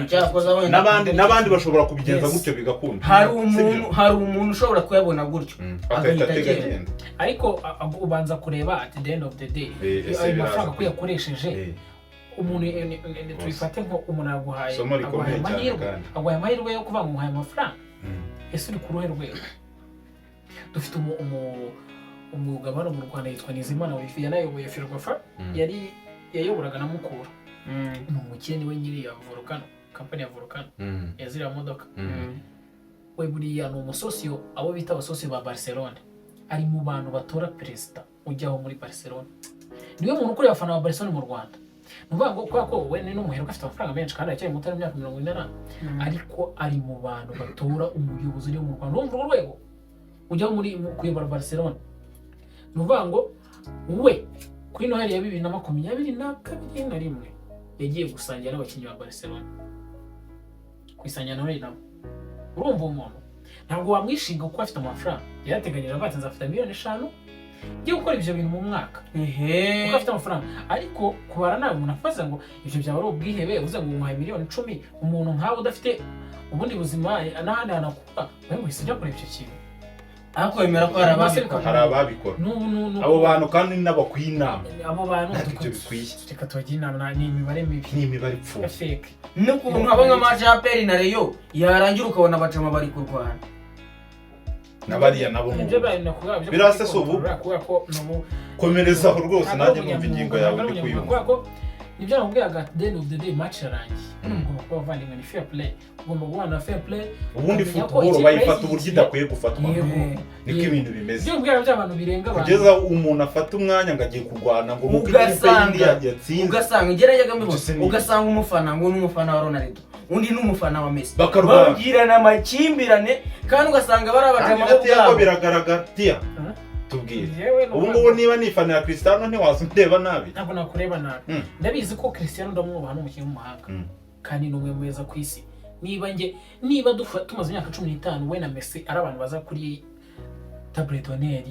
Cyakoze wenda N'abandi bashobora kubigenza Yes. gutyo bigakunda. Hari Sibyo? umuntu, hari umuntu ushobora kuyabona gutyo agahita agahita atega agenda. agenda. Ariko ubanza kureba at the end of the day Ese ayo biraza mafaranga ko yakoresheje. Umuntu tubifate nko umuntu aguhaye Isomo rikomeye aguhaye cyane amahirwe, kandi. aguhaye amahirwe yo kuvuga ngo umuhaye amafaranga, ese uri ku ruhe rwego? Dufite umugabo hano mu Rwanda yitwa Nizimana Olivier, yanayoboye Ferwafa, yari yayoboraga na Mukura. Ni umukire, niwe nyiri ya Volcano, kampani ya Volcano ya ziriya modoka. We buriya ni umusosiyo, abo bita abasosiyo ba Barcelone, ari mu bantu batora perezida ujyaho muri Barcelone. Niwe muntu ukuriye abafana ba Barcelone mu Rwanda. Ni ukuvuga ngo kubera ko we ni n'umuherwe, afite amafaranga menshi kandi aracyari muto, y'imyaka 40 na, ariko ari mu bantu batora umuyobozi uri mu Rwanda. Urumva urwo rwego ujyaho muri kuyobora Barcelone. Ni ukuvuga ngo we kuri Noheli ya 2022 na rimwe yagiye gusangira n'abakinnyi ba Barcelone, kwisangira Noheli nabo. Urumva umuntu ntabwo wamwishinga kuko afite amafaranga. Yarateganyije avuga ati nzafata miliyoni 5 ngiye gukora ibyo bintu mu mwaka, kuko afite amafaranga. Ariko kubara nawe umuntu afaza ngo ibyo byaba ari ubwihebe, uze ngo umuhaye miliyoni 10, umuntu nkawe udafite ubundi buzima n'ahandi hantu akura, wowe ngo uhise ujya kureba icyo kintu. Ariko wemera ko hari ababikora? Hari ababikora. N'ubu Abo bantu kandi n'abakwiye inama. Abo bantu Ntabwo ibyo bikwiye. Reka tubagire inama, ni imibare mibi. Ni imibare ipfuye. Ya fake. N'ukuntu haba nka match ya APR na Rayon yarangira ukabona abajama bari kurwana. Na bariya nabo Ibyo bari nakubwira byo Birasa si ubu? kubera ko n'ubu Komerezaho rwose. Ntabwo Nanjye ari numva ingingo ubunyamwuga, yawe ntabwo ari ndi ubunyamwuga, kuyumva. kubera ko nibyo nakubwiraga, at the end of the day match irarangiye. Ugomba kuba abavandimwe, ni fair play, ugomba guhana na fair play. Ubundi ukamenya ko football ikipe bayifata uburyo yayishyigikiye. idakwiye gufatwa. Yego. Niko ibintu bimeze. Ibyo nkubwira by'abantu birenga abantu. Kugeza umuntu afata umwanya ngo agiye kurwana ngo nuko ikipe yindi yatsinze. Ugasanga ngerageza mbibona. Ibyo se ni Ugasanga umufana ngo ni umufana wa Ronaldo, undi ni umufana wa Messi, Bakarwana. bagirana amakimbirane kandi ugasanga bari Kandi abajama na bo Tiago ubwabo. biragaragara Tia. Mhm. Tubwire. Yewe, Ubu ngubu niba nifanira Cristiano ntiwaza undeba nabi. Ntabwo nakureba nabi. Ndabizi ko Cristiano ndamwubaha, ni umukinnyi w'umuhanga kandi ni umwe mwiza ku isi. Niba njye niba tumaze imyaka 15 we na Messi ari abantu baza kuri table d'honneur,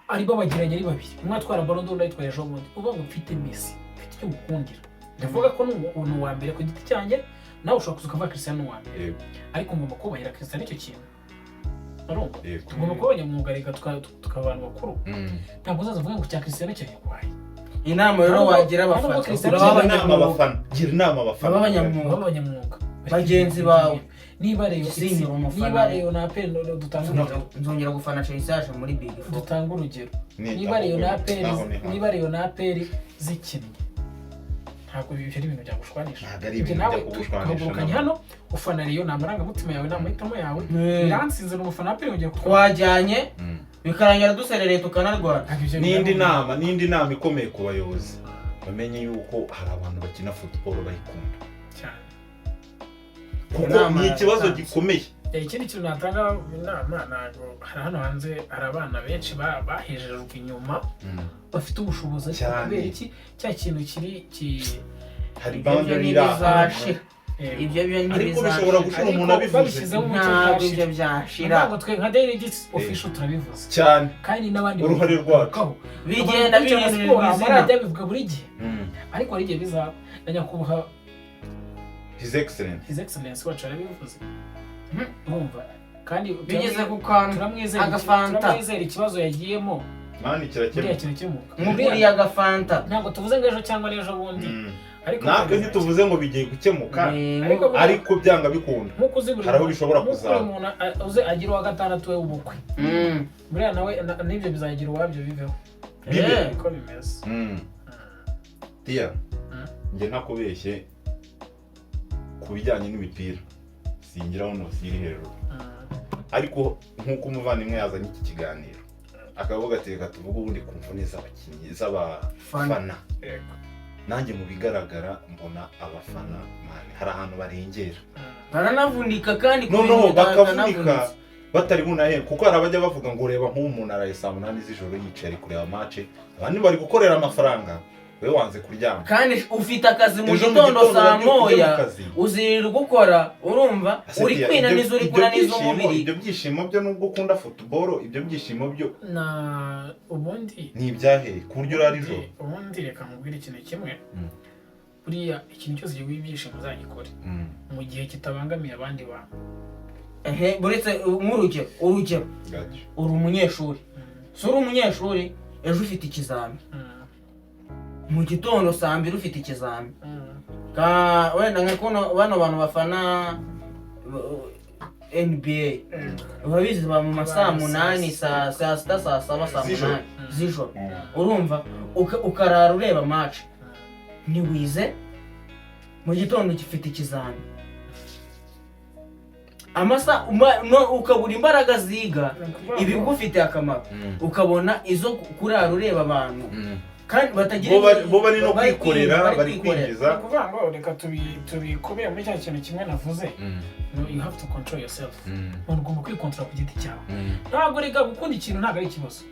ari babagiranye ari babiri, umwe atwara Ballon d'Or undi ayitwaye ejo bundi, uvuga ngo mfite Messi, mfite icyo mukundira, ndavuga ko ni uwa mbere ku giti cyanjye. Nawe ushobora kuza ukavuga Cristiano ni uwa mbere, ariko ngomba kubahira Cristiano icyo kintu, urumva? Tugomba kuba abanyamwuga reka tukaba abantu bakuru. Ntabwo uzaza uvuga ngo cya Cristiano cyayagwaye. Inama rero wagira Ntabwo abafana Cristiano baba Gira inama abanyamwuga. abafana, gira inama abafana. Baba abanyamwuga. Baba abanyamwuga. Bagenzi bawe. Niba Rayon Sinyira umufana. niba Rayon na APR, dutanga urugero. Nzongera gufana Chelsea yaje muri Big Four. Dutanga urugero. Ni Niba Rayon na APR naho ni hano. Niba Rayon na APR zikinnye, ntabwo ibi ari ibintu byagushwanisha. Ntabwo ari Ibyo ibintu nawe byakugushwanisha, tuhagurukanye nabwo. hano ufana Rayon, ni amarangamutima yawe, ni amahitamo yawe. Biransinze, ni umufana wa APR ugiye kutwara. Twajyanye bikarangira duserereye tukanarwana. Ntabwo ibyo N'indi bibaho. nama, n'indi nama ikomeye ku bayobozi, bamenye yuko hari abantu bakina football bayikunda. Cyane. Kuko Inama ni ikibazo yatanze. gikomeye. Ikindi kintu natanga inama, ntabwo hari hano hanze hari abana benshi bahejejwe inyuma bafite ubushobozi, ariko Cyane. kubera iki cya kintu kiri Hari Ibyo boundary iri ahantu. ntibizashira, ibyo byo Ariko bishobora ntibizashira. gushira Ariko umuntu abivuze. babishyizemo umuco Ntabwo byashira. ibyo byashira. Ntabwo twe nka Daily Gits Official turabivuze Cyane. kandi n'abandi Uruhare rwacu. babivugaho. Bigenda Abantu bakurikirana bihindurirwa siporo, izina. amaradiyo abivuga buri gihe, ariko hari igihe bizaba na nyakubahwa His Excellence. His Excellence wacu yarabivuze. Urumva kandi Bigeze ku kantu turamwizera agafanta. Turamwizera ikibazo yagiyemo Mani buriya kirakemuka. kirakemuka. Nkuguriye agafanta. Ntabwo tuvuze ngo ejo cyangwa n'ejo bundi, ariko Natwe ntituvuze ngo bigiye gukemuka, Ariko ariko byanga bikunda nk'uko uzi buri hari aho bishobora nk'uko kuzaba. buri muntu uzi agira uwa gatandatu we w'ubukwe, buriya nawe n'ibyo bizagira uwabyo biveho. Bibe. Niko bimeze. Tia, Mm. njye ntakubeshye, ku bijyanye n'imipira singiraho nose iri hejuru, ariko nk'uko umuvandimwe yazanye iki kiganiro akavuga ati reka tuvuge ubundi ku mvune z'abakinnyi, z'abafana, nanjye mu bigaragara mbona abafana, man, hari ahantu barengera. Baranavunika kandi ku Noneho bintu bakavunika batanavunitse. batari bunahe, kuko hari abajya bavuga ngo reba nk'ubu umuntu araye saa 8 z'ijoro yicaye ari kureba match, abandi bari gukorera amafaranga, wowe wanze kuryama. Kandi ufite akazi mu Ejo mu gitondo gitondo saa urabyuka ujya mu 1, kazi. uzirirwa ukora, urumva Ase uri Tia, kwinaniza, uri ibyo kunaniza umubiri. Ibyo byishimo byo, nubwo ukunda football, ibyo byishimo byo Na ubundi ni ibyahe ku buryo urara ijoro? Ubundi reka nkubwire ikintu kimwe. Buriya ikintu cyose kiguha ibyishimo uzagikore mu gihe kitabangamiye abandi bantu. Ehe, buretse nk'urugero, urugero, Gotcha. uri umunyeshuri, si uri umunyeshuri, ejo ufite ikizami mu gitondo saa 2, ufite ikizami. Wenda nka kuno bano bantu bafana NBA, urabizi, ba mu ma saa 8, saa 6, saa 7, saa Z'ijoro. 8 z'ijoro, urumva ukarara ureba match, ntiwize, mu gitondo gifite ikizami, amasa no, ukabura imbaraga ziga ibigufitiye akamaro, ukabona izo kurara ureba abantu kandi batagira Bo bari no bari kwikorera, bari kwikorera. kwinjiza. Ni ukuvuga ngo reka tubikubire muri cya kintu kimwe navuze. No, you have to control yourself. Umuntu ugomba kwikontorora ku giti cyawe. Ntabwo, reka, gukunda ikintu ntabwo ari ikibazo,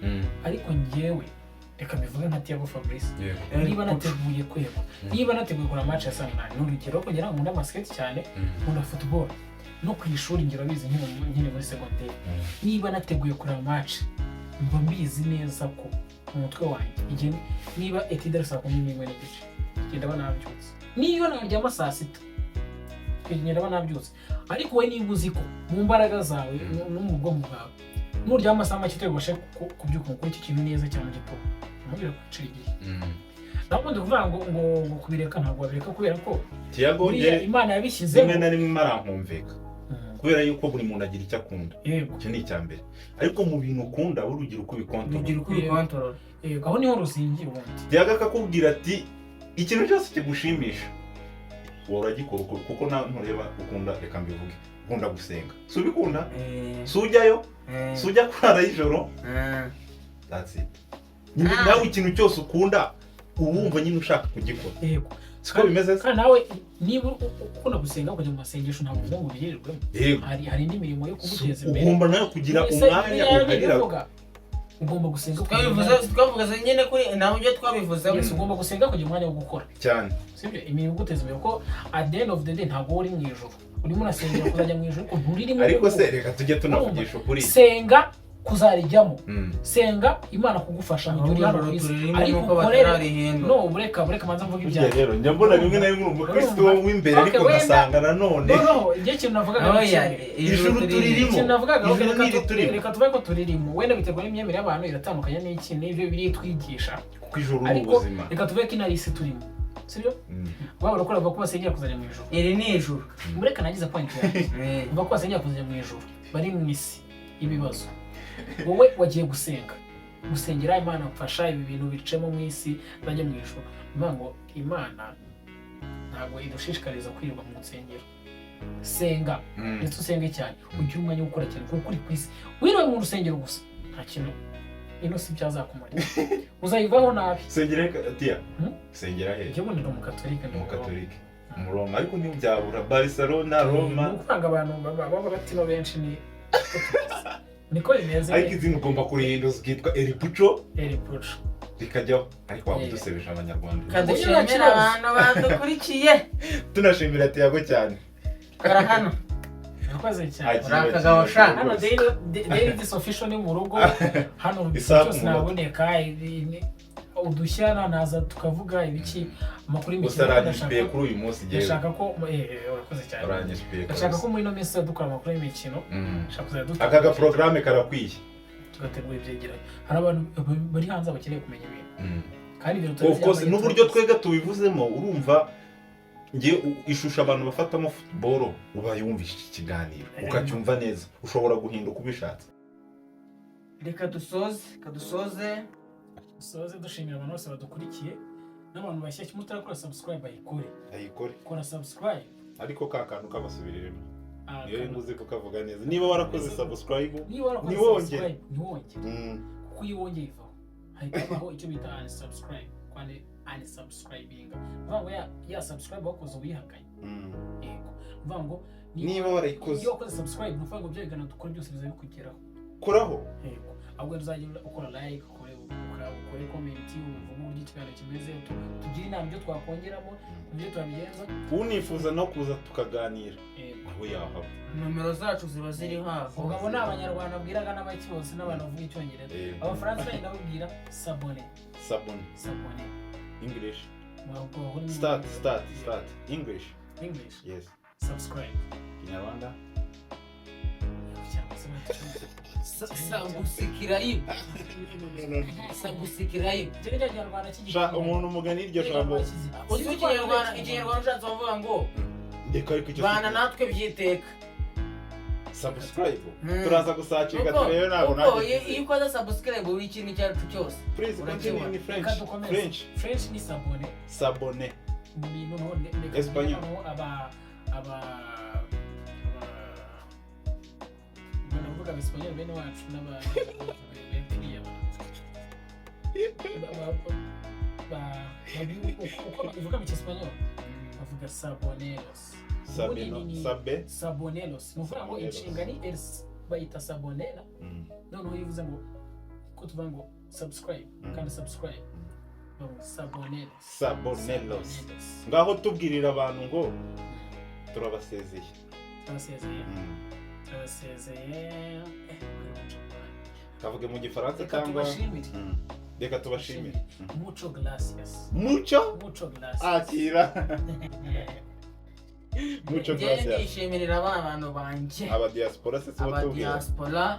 ariko njyewe reka mbivuge nka Tiago Fabrice, niba nateguye kwegwa, niba nateguye kureba match ya saa 8, ni urugero, kugira ngo nkunda basket cyane, nkunda football, no ku ishuri ngira bizi, nkiri muri segonderi, niba nateguye kureba match, mba mbizi neza ko mu mutwe wanjye igihe niba étude ari saa 11:30, ngenda aba nabyutse. Niyo naryama saa 6, ngenda aba nabyutse. Ariko wowe niba uzi ko mu mbaraga zawe no mu bwonko bwawe nuryama amasaha make utari bubashe kubyuka ngo ukore icyo kintu neza cyane mu gitondo, ntubwire kwicira igihe. Naho ubundi kuvuga ngo kubireka, ntabwo wabireka kubera ko Tiago, buriya njye Imana yabishyizeho. Rimwe na rimwe marankumvika, kubera yuko buri muntu agira icyo akunda. Icyo ni icya mbere, ariko mu bintu ukunda wowe ugira uko ubikontorora. Ugira uko ubikontorora. Yego, aho niho ruzingiye ubundi. Tiago akakubwira ati ikintu cyose kigushimisha wowe uragikora kuko nawe ntureba ukunda, reka mbivuge, ukunda gusenga, si ubikunda, si ujyayo, si ujya kurara ijoro, that's it. Nyine nawe ikintu cyose ukunda uba wumva nyine ushaka kugikora. Siko bimeze se? Kandi nawe niba ukunda gusenga ukajya mu masengesho, ntabwo uvuga ngo ubihererwemo. Hari indi mirimo yo kuguteza imbere. Ugomba nawe kugira Ese umwanya biriya ni uharira. ibivuga, ugomba gusenga kugira Twabivuze, twavuze nyine kuri ntabwo ibyo twabivuzeho. Yes, ugomba gusenga kugira umwanya wo gukora. Cyane. Sibyo, imirimo iguteza imbere, kuko at the end of the day ntabwo wowe uri mu ijuru. Urimo urasengera kuzajya mu ijuru ariko nturirimo. Ariko se reka tujye tunavugisha ukuri. Senga kuzarijyamo, senga Imana kugufasha mu gihe uri hano ku isi, Turirimo ariko nuko ukorere batararihindura. No, bureka manza mvuge Burya ibyawe. rero njya mbona rimwe na rimwe umukristo w'imbere, ariko Okay, wenda. ngasanga nanone Noneho igihe ikintu navugaga ni Oya, kimwe. Ijuru turirimo. Ikintu navugaga, okay, Ijuru reka niri turimo. Reka tuvuge ko turirimo, wenda biterwa n'imyemerere y'abantu iratandukanye n'iki n'ibyo biri twigisha. Kuko ijuru ni Ariko ubuzima. reka tuvuge ko ino ari isi turimo, sibyo? Waba urakora bavuga ko basengera kuzajya mu ijuru. Iri ni ijuru. Mureka nagize point yanjye. Bavuga ko basengera kuzajya mu ijuru, bari mu isi y'ibibazo. Wowe wagiye gusenga, gusengera Imana mfasha ibi bintu bicemo mu isi nzajya mu ijuru. Ni ukuvuga ngo Imana ntabwo idushishikariza kwirirwa mu nsengero. Senga, ndetse usenge cyane, ugire umwanya wo gukora cyane, kuko uri ku isi. Wiriwe mu rusengero gusa, nta kintu ino si byazakumarira, uzayivaho nabi. Sengera he, Tia? Hmm? Sengera he? Njyewe ndi umukatolika, ndi Umukatolike mu Roma, ariko ntibyabura Barcelona, Roma. Ni ukuvuga ngo abantu b'abalatino benshi ni niko bimeze. Ariko izina ugomba kurihinduza ukitwa El Pucho. El Pucho. Rikajyaho, ariko waba udusebeje Abanyarwanda. Kadushimira Nta kibazo. abantu badukurikiye. Tunashimira Tiago cyane. Kora hano. Murakoze cyane. Akira, Uri akagabo akira, sha. Hano rwose. Daily This Official ni mu rugo hano. Isaha ku Cyose munota. naboneka udushya naza tukavuga ibiki, amakuru Gusa y'imikino. aranyishyuye kuri uyu munsi ngewe. Ndashaka ko urakoze cyane. Aranyishyuye. Ndashaka ko muri ino minsi dukora amakuru y'imikino. Ndashaka kuzajya dutegura, Aka gaporogaramu karakwiye. tugategura ibyegeranyo. Hari abantu bari hanze bakeneye kumenya ibintu, kandi ibintu Of course, n'uburyo twega tubivuzemo, urumva nge ishusho abantu bafatamo football, ubaye wumvishe iki kiganiro ukacyumva neza, ushobora guhinduka ubishatse. Reka dusoze, reka dusoze. Dusoze dushimira abantu bose badukurikiye. N'abantu bashyashya mutarakora subscribe, ayikore. Ayikore. Kora subscribe. Ariko ka kantu kabasubiriremo. Ah, Niyo nguze kukavuga neza, niba warakoze subscribe, Niba warakoze ntiwongere. subscribe, ntiwongere, kuko iyo wongeye ivaho, hahita habaho icyo bita unsubscribe, kwandi unsubscribinga, uvuga ngo ya subscribe wakoze ubihakanye. Yego, uvuga ngo Niba warayikoze, iyo wakoze subscribe, ni ukuvuga ngo bya biganiro dukora byose biza bikugeraho. Koraho. Yego, ahubwo uzajya ukora like, ukore comment, uvuge uburyo ikiganiro kimeze, tugire inama ibyo twakongeramo, ibyo twabigenza. Unifuza no kuza tukaganira, aho yahaba. Nomero zacu ziba ziri hafi. Ubwo abo ni Abanyarwanda babwiraga, n'abaki bose, n'abantu bavuga Icyongereza. Abafaransa bagenda babwira s'abonner. S'abonner. S'abonner. English. Start, start, start English. English? Yes. Subscribe. Kinyarwanda? Cyangwa se Sabusikirayibu, sabusikirayibu. Icyo ni cyo Kinyarwanda. Sha, umuntu umugani iryo jambo. Uzi Ikinyarwanda? Ikinyarwanda ushatse wavuga ngo Ndeka, ariko icyo bana natwe byiteka. Subscribe. Mm. Turaza gusacinga turebe, ntabwo Kuko nanjye. iyo ukoze subscribe, buri ikintu icyo ari cyo cyose Please continue urakibona. in French. Reka dukomeze. French. French ni s'abonner. S'abonner. Ni noneho reka Espagnol. noneho aba ubwo ndavuga Abesipanyoli bene wacu n'aba bepiriya uko babivuga mu Cyesipanyoli, bavuga saboneros. Sabino. Ubundi Sabe. Saboneros, ni ukuvuga ngo Saboneros. inshinga ni els, bayita sabonera. Noneho iyo uvuze ngo, ko tuvuga ngo subscribe, kandi subscribe bavuga saboneros. Saboneros. Saboneros. Ngaho tubwirira abantu ngo turabasezeye. Turabasezeye. Turabasezeye. Kuri muco. Kavuge mu Gifaransa Reka cyangwa tubashimire. Reka tubashimire. Mucho gracias. Mucho. Mucho gracias. Akira, mucho Njye gracias. ndishimirira ba bantu banjye. Aba diaspora se sibo tubwira? Aba diaspora.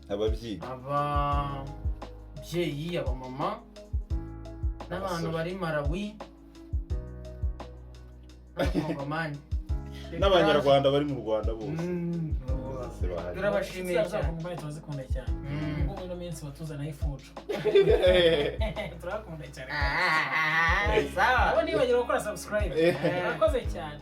Ababyiga. Ababyeyi, abamama n'abantu Abasore. bari Malawi n'Abakongomani. N'Abanyarwanda bari mu Rwanda bose. Bose bahari. Turabashimiye cyane. Cyane, turazikunda cyane. Ubwo muri ino minsi batuzanaho ifujo, turabakunda cyane. Ah, sawa. Abo ntibagire gukora subscribe. Murakoze cyane.